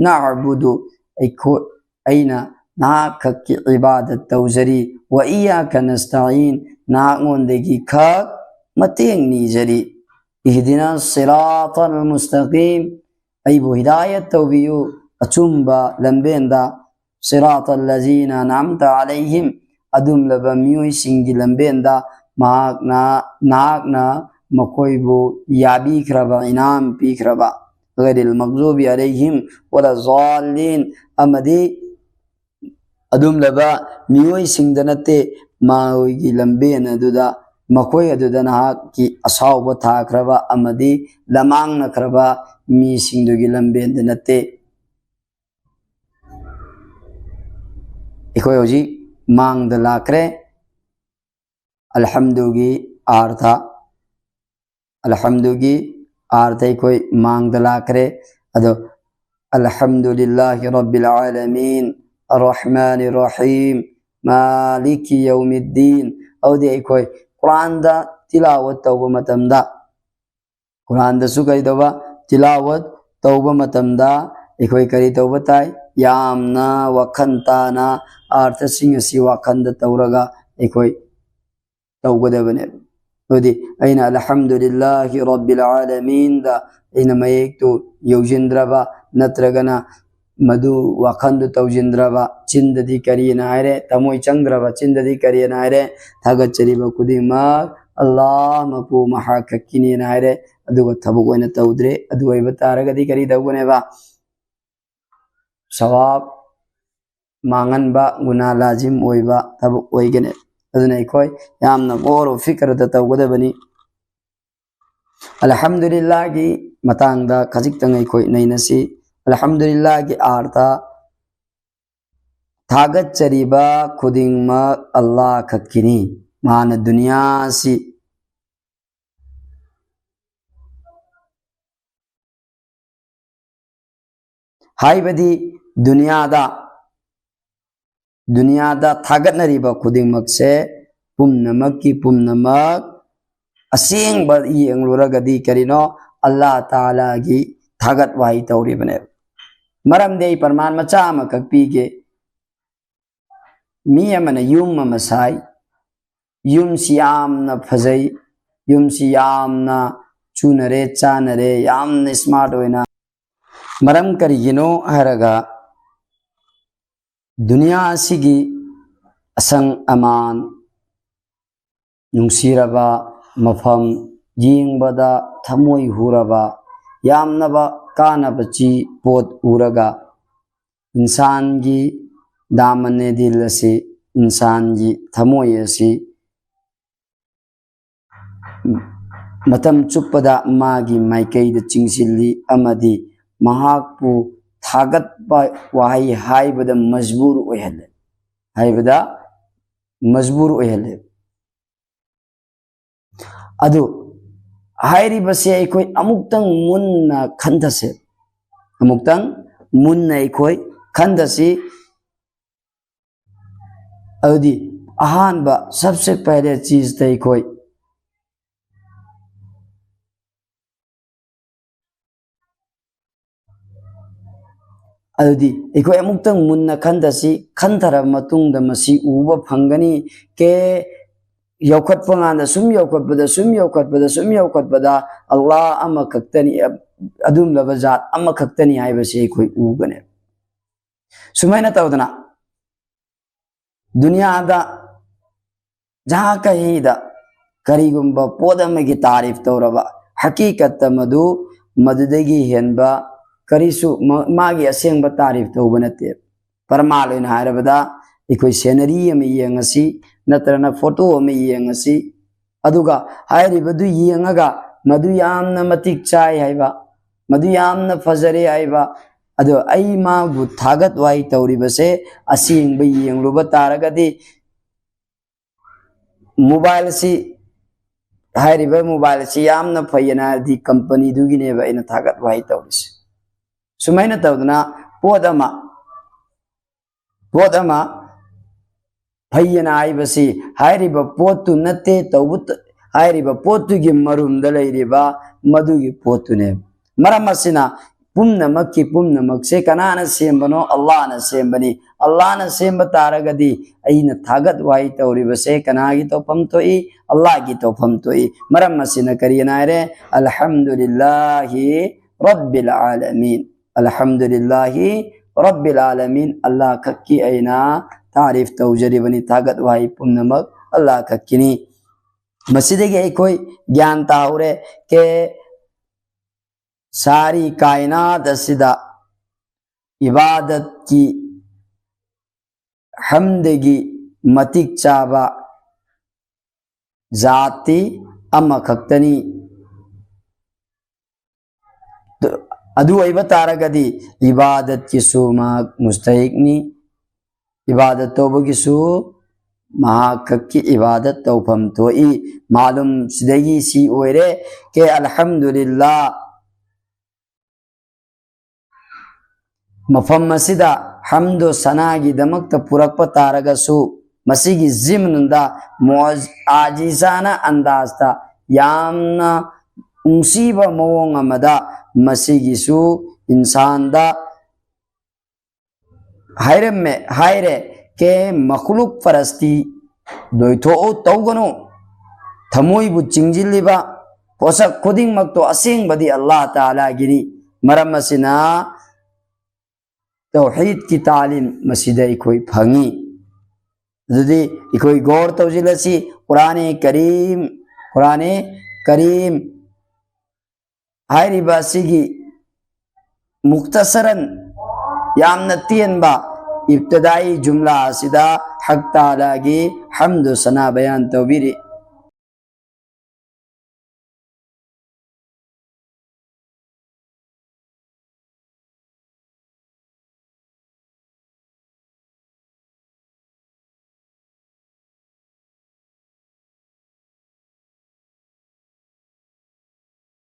ꯅꯥꯕꯨꯗꯨ, ꯑꯩꯈꯣꯏ, ꯑꯩꯅ ꯅꯍꯥꯛ ꯈꯛꯀꯤ ꯏꯕꯥꯗꯠ ꯇꯧꯖꯔꯤ꯫ ꯋ ꯏꯌꯥꯀ ꯅꯁꯇꯥꯏꯟ, ꯅꯍꯥꯛꯉꯣꯟꯗꯒꯤ ꯈꯛ ꯃꯇꯦꯡ ꯅꯤꯖꯔꯤ꯫ ꯏꯍꯗꯤꯅ ꯁꯤꯔꯥꯇꯜ ꯃꯨꯁꯇꯀꯤꯝ, ꯑꯩꯕꯨ ꯍꯤꯗꯥꯌꯠ ꯇꯧꯕꯤꯌꯨ ꯑꯆꯨꯝꯕ ꯂꯝꯕꯦꯟꯗ꯫ ꯁꯤꯔꯥꯇꯜ ꯂꯖꯤꯅ ꯑꯅꯥꯝꯇ ꯑꯂꯩꯍꯤꯝ, ꯑꯗꯨꯝꯂꯕ ꯃꯤꯑꯣꯏꯁꯤꯡꯒꯤ ꯂꯝꯕꯦꯟꯗ ꯃꯍꯥꯛꯅ, ꯅꯍꯥꯛꯅ ꯃꯈꯣꯏꯕꯨ ꯌꯥꯕꯤꯈ꯭ꯔꯕ, ꯏꯅꯥꯝ ꯄꯤꯈ꯭ꯔꯕ꯫ غير المغضوب عليهم ولا الضالين ꯑꯃꯗꯤ ꯑꯗꯨꯝꯂꯕ ꯃꯤꯑꯣꯏꯁꯤꯡꯗ ꯅꯠꯇꯦ, ꯃꯈꯣꯏꯒꯤ ꯂꯝꯕꯦꯟ ꯑꯗꯨꯗ, ꯃꯈꯣꯏ ꯑꯗꯨꯗ ꯅꯍꯥꯛꯀꯤ ꯑꯁꯥꯎꯕ ꯊꯥꯈ꯭ꯔꯕ ꯑꯃꯗꯤ ꯂꯃꯥꯡꯅꯈ꯭ꯔꯕ ꯃꯤꯁꯤꯡꯗꯨꯒꯤ ꯂꯝꯕꯦꯟꯗ ꯅꯠꯇꯦ꯫ ꯑꯩꯈꯣꯏ ꯍꯧꯖꯤꯛ ꯃꯥꯡꯗ ꯂꯥꯛꯈ꯭ꯔꯦ꯫ ꯑꯜꯍꯝꯗꯨꯒꯤ ꯑꯥꯔꯊ, ꯑꯜꯍꯝꯗꯨꯒꯤ ꯑꯥꯔꯊ ꯑꯩꯈꯣꯏ ꯃꯥꯡꯗ ꯂꯥꯛꯈ꯭ꯔꯦ꯫ ꯑꯗꯣ, الحمد لله رب العالمين الرحمن الرحيم مالك يوم الدين꯫ ꯑꯗꯨꯗꯤ ꯑꯩꯈꯣꯏ ꯀꯨꯔꯥꯟꯗ ꯇꯤꯂꯥꯋꯠ ꯇꯧꯕ ꯃꯇꯝꯗ, ꯀꯨꯔꯥꯟꯗꯁꯨ ꯀꯔꯤ ꯇꯧꯕ? ꯇꯤꯂꯥꯋꯠ ꯇꯧꯕ ꯃꯇꯝꯗ ꯑꯩꯈꯣꯏ ꯀꯔꯤ ꯇꯧꯕ ꯇꯥꯏ? ꯌꯥꯝꯅ ꯋꯥꯈꯜ ꯇꯥꯅ ꯑꯥꯔꯊꯁꯤꯡ ꯑꯁꯤ ꯋꯥꯈꯜꯗ ꯇꯧꯔꯒ ꯑꯩꯈꯣꯏ ꯇꯧꯒꯗꯕꯅꯦꯕ꯫ ꯑꯗꯨꯗꯤ ꯑꯩꯅ "الحمد لله رب العالمين" ꯗ ꯑꯩꯅ ꯃꯌꯦꯛꯇꯨ ꯌꯧꯁꯤꯟꯗ꯭ꯔꯕ, ꯅꯠꯇ꯭ꯔꯒꯅ ꯃꯗꯨ ꯋꯥꯈꯜꯗꯨ ꯇꯧꯁꯤꯟꯗ꯭ꯔꯕ, ꯆꯤꯟꯗꯗꯤ ꯀꯔꯤꯅ ꯍꯥꯏꯔꯦ, ꯊꯃꯣꯏ ꯆꯪꯗ꯭ꯔꯕ, ꯆꯤꯟꯗꯗꯤ ꯀꯔꯤꯅ ꯍꯥꯏꯔꯦ, ꯊꯥꯒꯠꯆꯔꯤꯕ ꯈꯨꯗꯤꯡꯃꯛ ꯑꯜꯂꯥꯍ ꯃꯄꯨ ꯃꯍꯥꯛ ꯈꯛꯀꯤꯅꯦꯅ ꯍꯥꯏꯔꯦ, ꯑꯗꯨꯒ ꯊꯕꯛ ꯑꯣꯏꯅ ꯇꯧꯗ꯭ꯔꯦ꯫ ꯑꯗꯨ ꯑꯣꯏꯕ ꯇꯥꯔꯒꯗꯤ ꯀꯔꯤ ꯇꯧꯒꯅꯦꯕ? ꯁꯋꯥꯕ ꯃꯥꯡꯍꯟꯕ, ꯒꯨꯅꯥ ꯂꯥꯖꯤꯝ ꯑꯣꯏꯕ ꯊꯕꯛ ꯑꯣꯏꯒꯅꯤ꯫ ꯑꯗꯨꯅ ꯑꯩꯈꯣꯏ ꯌꯥꯝꯅ ꯒꯧꯔ ꯐꯤꯀꯔꯗ ꯇꯧꯒꯗꯕꯅꯤ꯫ ꯑꯜꯍꯝꯗꯨꯂꯤꯜꯂꯥꯍꯒꯤ ꯃꯇꯥꯡꯗ ꯈꯖꯤꯛꯇꯪ ꯑꯩꯈꯣꯏ ꯅꯩꯅꯁꯤ꯫ ꯑꯜꯍꯝꯗꯨꯂꯤꯜꯂꯥꯍꯒꯤ ꯑꯥꯔꯊ, ꯊꯥꯒꯠꯆꯔꯤꯕ ꯈꯨꯗꯤꯡꯃꯛ ꯑꯜꯂꯥꯍ ꯈꯛꯀꯤꯅꯤ꯫ ꯃꯥꯅ ꯗꯨꯅꯤꯌꯥꯁꯤ, ꯍꯥꯏꯕꯗꯤ ꯗꯨꯅꯤꯌꯥꯗ, ꯗꯨꯅꯤꯌꯥꯗ ꯊꯥꯒꯠꯅꯔꯤꯕ ꯈꯨꯗꯤꯡꯃꯛꯁꯦ ꯄꯨꯝꯅꯃꯛꯀꯤ ꯄꯨꯝꯅꯃꯛ ꯑꯁꯦꯡꯕ ꯌꯦꯡꯂꯨꯔꯒꯗꯤ ꯀꯔꯤꯅꯣ? ꯑꯜꯂꯥꯍ ꯇꯥꯂꯥꯒꯤ ꯊꯥꯒꯠ ꯋꯥꯍꯩ ꯇꯧꯔꯤꯕꯅꯦꯕ꯫ ꯃꯔꯝꯗꯤ ꯑꯩ ꯄ꯭ꯔꯃꯥꯟ ꯃꯆꯥ ꯑꯃꯈꯛ ꯄꯤꯒꯦ꯫ ꯃꯤ ꯑꯃꯅ ꯌꯨꯝ ꯑꯃ ꯁꯥꯏ, ꯌꯨꯝꯁꯤ ꯌꯥꯝꯅ ꯐꯖꯩ, ꯌꯨꯝꯁꯤ ꯌꯥꯝꯅ ꯆꯨꯅꯔꯦ, ꯆꯥꯅꯔꯦ, ꯌꯥꯝꯅ ꯁ꯭ꯃꯥꯔꯠ ꯑꯣꯏꯅ꯫ ꯃꯔꯝ ꯀꯔꯤꯒꯤꯅꯣ ꯍꯥꯏꯔꯒ, ꯗꯨꯅꯤꯌꯥ ꯑꯁꯤꯒꯤ ꯑꯁꯪ ꯑꯃꯥꯟ, ꯅꯨꯡꯁꯤꯔꯕ ꯃꯐꯝ, ꯌꯦꯡꯕꯗ ꯊꯃꯣꯏ ꯍꯨꯔꯕ, ꯌꯥꯝꯅꯕ ꯀꯥꯟꯅꯕ ꯆꯤ ꯄꯣꯠ ꯎꯔꯒ ꯏꯟꯁꯥꯟꯒꯤ ꯗꯥꯃꯟꯅꯦ ꯗꯤꯜ ꯑꯁꯤ, ꯏꯟꯁꯥꯟꯒꯤ ꯊꯃꯣꯏ ꯑꯁꯤ ꯃꯇꯝ ꯆꯨꯞꯄꯗ ꯃꯥꯒꯤ ꯃꯥꯏꯀꯩꯗ ꯆꯤꯡꯁꯤꯜꯂꯤ ꯑꯃꯗꯤ ꯃꯍꯥꯛꯄꯨ ꯊꯥꯒꯠꯄ ꯋꯥꯍꯩ ꯍꯥꯏꯕꯗ ꯃꯖꯕꯨꯔ ꯑꯣꯏꯍꯜꯂꯦ, ꯍꯥꯏꯕꯗ ꯃꯖꯕꯨꯔ ꯑꯣꯏꯍꯜꯂꯦ꯫ ꯑꯗꯨ ꯍꯥꯏꯔꯤꯕꯁꯦ ꯑꯩꯈꯣꯏ ꯑꯃꯨꯛꯇꯪ ꯃꯨꯟꯅ ꯈꯟꯊꯁꯦ, ꯑꯃꯨꯛꯇꯪ ꯃꯨꯟꯅ ꯑꯩꯈꯣꯏ ꯈꯟꯊꯁꯤ꯫ ꯑꯗꯨꯗꯤ ꯑꯍꯥꯟꯕ ꯁꯕꯁꯦ ꯄꯍꯂꯦ ꯆꯤꯖꯇ ꯑꯩꯈꯣꯏ ꯑꯗꯨꯗꯤ ꯑꯩꯈꯣꯏ ꯑꯃꯨꯛꯇꯪ ꯃꯨꯟꯅ ꯈꯟꯊꯁꯤ꯫ ꯈꯟꯊꯔꯕ ꯃꯇꯨꯡꯗ ꯃꯁꯤ ꯎꯕ ꯐꯪꯒꯅꯤ꯫ ꯀꯦ ꯌꯧꯈꯠꯄ ꯀꯥꯟꯗ ꯁꯨꯝ ꯌꯧꯈꯠꯄꯗ, ꯁꯨꯝ ꯌꯧꯈꯠꯄꯗ, ꯁꯨꯝ ꯌꯧꯈꯠꯄꯗ ꯑꯜꯂꯥꯍ ꯑꯃꯈꯛꯇꯅꯤ, ꯑꯗꯨꯝꯂꯕ ꯖꯥꯠ ꯑꯃꯈꯛꯇꯅꯤ ꯍꯥꯏꯕꯁꯤ ꯑꯩꯈꯣꯏ ꯎꯒꯅꯤ꯫ ꯁꯨꯃꯥꯏꯅ ꯇꯧꯗꯅ ꯗꯨꯅꯤꯌꯥꯗ ꯖꯍꯥ ꯀꯍꯤꯗ ꯀꯔꯤꯒꯨꯝꯕ ꯄꯣꯠ ꯑꯃꯒꯤ ꯇꯥꯔꯤꯐ ꯇꯧꯔꯕ, ꯍꯀꯤꯀꯠꯇ ꯃꯗꯨ ꯃꯗꯨꯗꯒꯤ ꯍꯦꯟꯕ ꯀꯔꯤꯁꯨ ꯃ-, ꯃꯥꯒꯤ ꯑꯁꯦꯡꯕ ꯇꯥꯔꯤꯐ ꯇꯧꯕ ꯅꯠꯇꯦ꯫ ꯄꯔꯃꯥꯟ ꯑꯣꯏꯅ ꯍꯥꯏꯔꯕꯗ, ꯑꯩꯈꯣꯏ ꯁꯦꯅꯔꯤ ꯑꯃ ꯌꯦꯡꯉꯁꯤ, ꯅꯠꯇ꯭ꯔꯒꯅ ꯐꯣꯇꯣ ꯑꯃ ꯌꯦꯡꯉꯁꯤ, ꯑꯗꯨꯒ ꯍꯥꯏꯔꯤꯕꯗꯨ ꯌꯦꯡꯉꯒ ꯃꯗꯨ ꯌꯥꯝꯅ ꯃꯇꯤꯛ ꯆꯥꯏ ꯍꯥꯏꯕ, ꯃꯗꯨ ꯌꯥꯝꯅ ꯐꯖꯔꯦ ꯍꯥꯏꯕ, ꯑꯗꯣ ꯑꯩ ꯃꯥꯕꯨ ꯊꯥꯒꯠ ꯋꯥꯍꯩ ꯇꯧꯔꯤꯕꯁꯦ ꯑꯁꯦꯡꯕ ꯌꯦꯡꯂꯨꯕ ꯇꯥꯔꯒꯗꯤ, ꯃꯣꯕꯥꯏꯜ ꯑꯁꯤ, ꯍꯥꯏꯔꯤꯕ ꯃꯣꯕꯥꯏꯜ ꯑꯁꯤ ꯌꯥꯝꯅ ꯐꯩꯌꯦꯅ ꯍꯥꯏꯔꯗꯤ ꯀꯝꯄꯅꯤꯗꯨꯒꯤꯅꯦꯕ ꯑꯩꯅ ꯊꯥꯒꯠ ꯋꯥꯍꯩ ꯇꯧꯔꯤꯁꯦ꯫ ꯁꯨꯃꯥꯏꯅ ꯇꯧꯗꯅ ꯄꯣꯠ ꯑꯃ, ꯄꯣꯠ ꯑꯃ ꯐꯩꯌꯦꯅ ꯍꯥꯏꯕꯁꯤ ꯍꯥꯏꯔꯤꯕ ꯄꯣꯠꯇꯨ ꯅꯠꯇꯦ, ꯇꯧꯕ-, ꯍꯥꯏꯔꯤꯕ ꯄꯣꯠꯇꯨꯒꯤ ꯃꯔꯨꯝꯗ ꯂꯩꯔꯤꯕ ꯃꯗꯨꯒꯤ ꯄꯣꯠꯇꯨꯅꯦꯕ꯫ ꯃꯔꯝ ꯑꯁꯤꯅ ꯄꯨꯝꯅꯃꯛꯀꯤ ꯄꯨꯝꯅꯃꯛꯁꯦ ꯀꯅꯥꯅ ꯁꯦꯝꯕꯅꯣ? ꯑꯜꯂꯥꯍꯅ ꯁꯦꯝꯕꯅꯤ꯫ ꯑꯜꯂꯥꯍꯅ ꯁꯦꯝꯕ ꯇꯥꯔꯒꯗꯤ ꯑꯩꯅ ꯊꯥꯒꯠ ꯋꯥꯍꯩ ꯇꯧꯔꯤꯕꯁꯦ ꯀꯅꯥꯒꯤ ꯇꯧꯐꯝ ꯊꯣꯛꯏ? ꯑꯜꯂꯥꯍꯒꯤ ꯇꯧꯐꯝ ꯊꯣꯛꯏ꯫ ꯃꯔꯝ ꯑꯁꯤꯅ ꯀꯔꯤꯅ ꯍꯥꯏꯔꯦ? "ꯑꯜꯍꯝꯗꯨꯂꯤꯜꯂꯥꯍꯤ ꯔꯕꯤꯜ ꯑꯥꯂꯃꯤꯟ꯫ ꯑꯜꯍꯝꯗꯨꯂꯤꯜꯂꯥꯍꯤ ꯔꯕꯤꯜ ꯑꯥꯂꯃꯤꯟ꯫ ꯑꯜꯂꯥꯍ ꯈꯛꯀꯤ ꯑꯩꯅ ꯇꯥꯔꯤꯐ ꯇꯧꯖꯔꯤꯕꯅꯤ, ꯊꯥꯒꯠ ꯋꯥꯍꯩ ꯄꯨꯝꯅꯃꯛ ꯑꯜꯂꯥꯍ ꯈꯛꯀꯤꯅꯤ"꯫ ꯃꯁꯤꯗꯒꯤ ꯑꯩꯈꯣꯏ ꯒ꯭ꯌꯥꯟ ꯇꯥꯍꯧꯔꯦ ꯀꯦ ꯁꯥꯔꯤ ꯀꯥꯏꯅꯥꯠ ꯑꯁꯤꯗ ꯏꯕꯥꯗꯠꯀꯤ ꯍꯝꯗꯒꯤ ꯃꯇꯤꯛ ꯆꯥꯕ ꯖꯥꯠꯇꯤ ꯑꯃꯈꯛꯇꯅꯤ꯫ ꯑꯗꯨ ꯑꯣꯏꯕ ꯇꯥꯔꯒꯗꯤ ꯏꯕꯥꯗꯠꯀꯤꯁꯨ ꯃꯍꯥꯛ ꯃꯨꯁꯇꯍꯤꯛꯅꯤ꯫ ꯏꯕꯥꯗꯠ ꯇꯧꯕꯒꯤꯁꯨ ꯃꯍꯥꯛ ꯈꯛꯀꯤ ꯏꯕꯥꯗꯠ ꯇꯧꯐꯝ ꯊꯣꯛꯏ꯫ ꯃꯥꯂꯨꯝ ꯁꯤꯗꯒꯤ ꯁꯤ ꯑꯣꯏꯔꯦ ꯀꯦ ꯑꯜꯍꯝꯗꯨꯂꯤꯜꯂꯥ꯫ ꯃꯐꯝ ꯑꯁꯤꯗ ꯍꯝꯗꯣ ꯁꯅꯥꯒꯤꯗꯃꯛꯇ ꯄꯨꯔꯛꯄ ꯇꯥꯔꯒꯁꯨ, ꯃꯁꯤꯒꯤ ꯖꯤꯝꯅꯗ ꯃꯣꯖ-, ꯑꯥꯖꯤꯖꯥꯅ ꯑꯟꯗꯥꯖꯇ ꯌꯥꯝꯅ ꯅꯨꯡꯁꯤꯕ ꯃꯑꯣꯡ ꯑꯃꯗ ꯃꯁꯤꯒꯤꯁꯨ ꯏꯟꯁꯥꯟꯗ ꯍꯥꯏꯔꯝꯃꯦ, ꯍꯥꯏꯔꯦ ꯀꯦ ꯃꯈꯂꯨꯛ ꯄꯔꯁꯇꯤ ꯂꯣꯏꯊꯣꯛꯎ, ꯇꯧꯒꯅꯨ꯫ ꯊꯃꯣꯏꯕꯨ ꯆꯤꯡꯁꯤꯜꯂꯤꯕ ꯄꯣꯠꯁꯛ ꯈꯨꯗꯤꯡꯃꯛꯇꯣ ꯑꯁꯦꯡꯕꯗꯤ ꯑꯜꯂꯥꯍ ꯇꯥꯂꯥꯒꯤꯅꯤ꯫ ꯃꯔꯝ ꯑꯁꯤꯅ ꯇꯧꯍꯤꯗꯀꯤ ꯇꯥꯂꯤꯝ ꯃꯁꯤꯗ ꯑꯩꯈꯣꯏ ꯐꯪꯉꯤ꯫ ꯑꯗꯨꯗꯤ ꯑꯩꯈꯣꯏ ꯒꯧꯔ ꯇꯧꯁꯤꯜꯂꯁꯤ꯫ ꯀꯨꯔꯥꯅꯦ ꯀꯔꯤꯝ, ꯀꯨꯔꯥꯅꯦ ꯀꯔꯤꯝ ꯍꯥꯏꯔꯤꯕ ꯑꯁꯤꯒꯤ ꯃꯨꯛꯇꯁꯔꯟ, ꯌꯥꯝꯅ ꯇꯦꯟꯕ ꯏꯕꯇꯗꯥꯏ ꯖꯨꯝꯂꯥ ꯑꯁꯤꯗ ꯍꯛ ꯇꯥꯂꯥꯒꯤ ꯍꯝꯗꯨ ꯁꯅꯥ ꯕꯌꯥꯟ ꯇꯧꯕꯤꯔꯤ꯫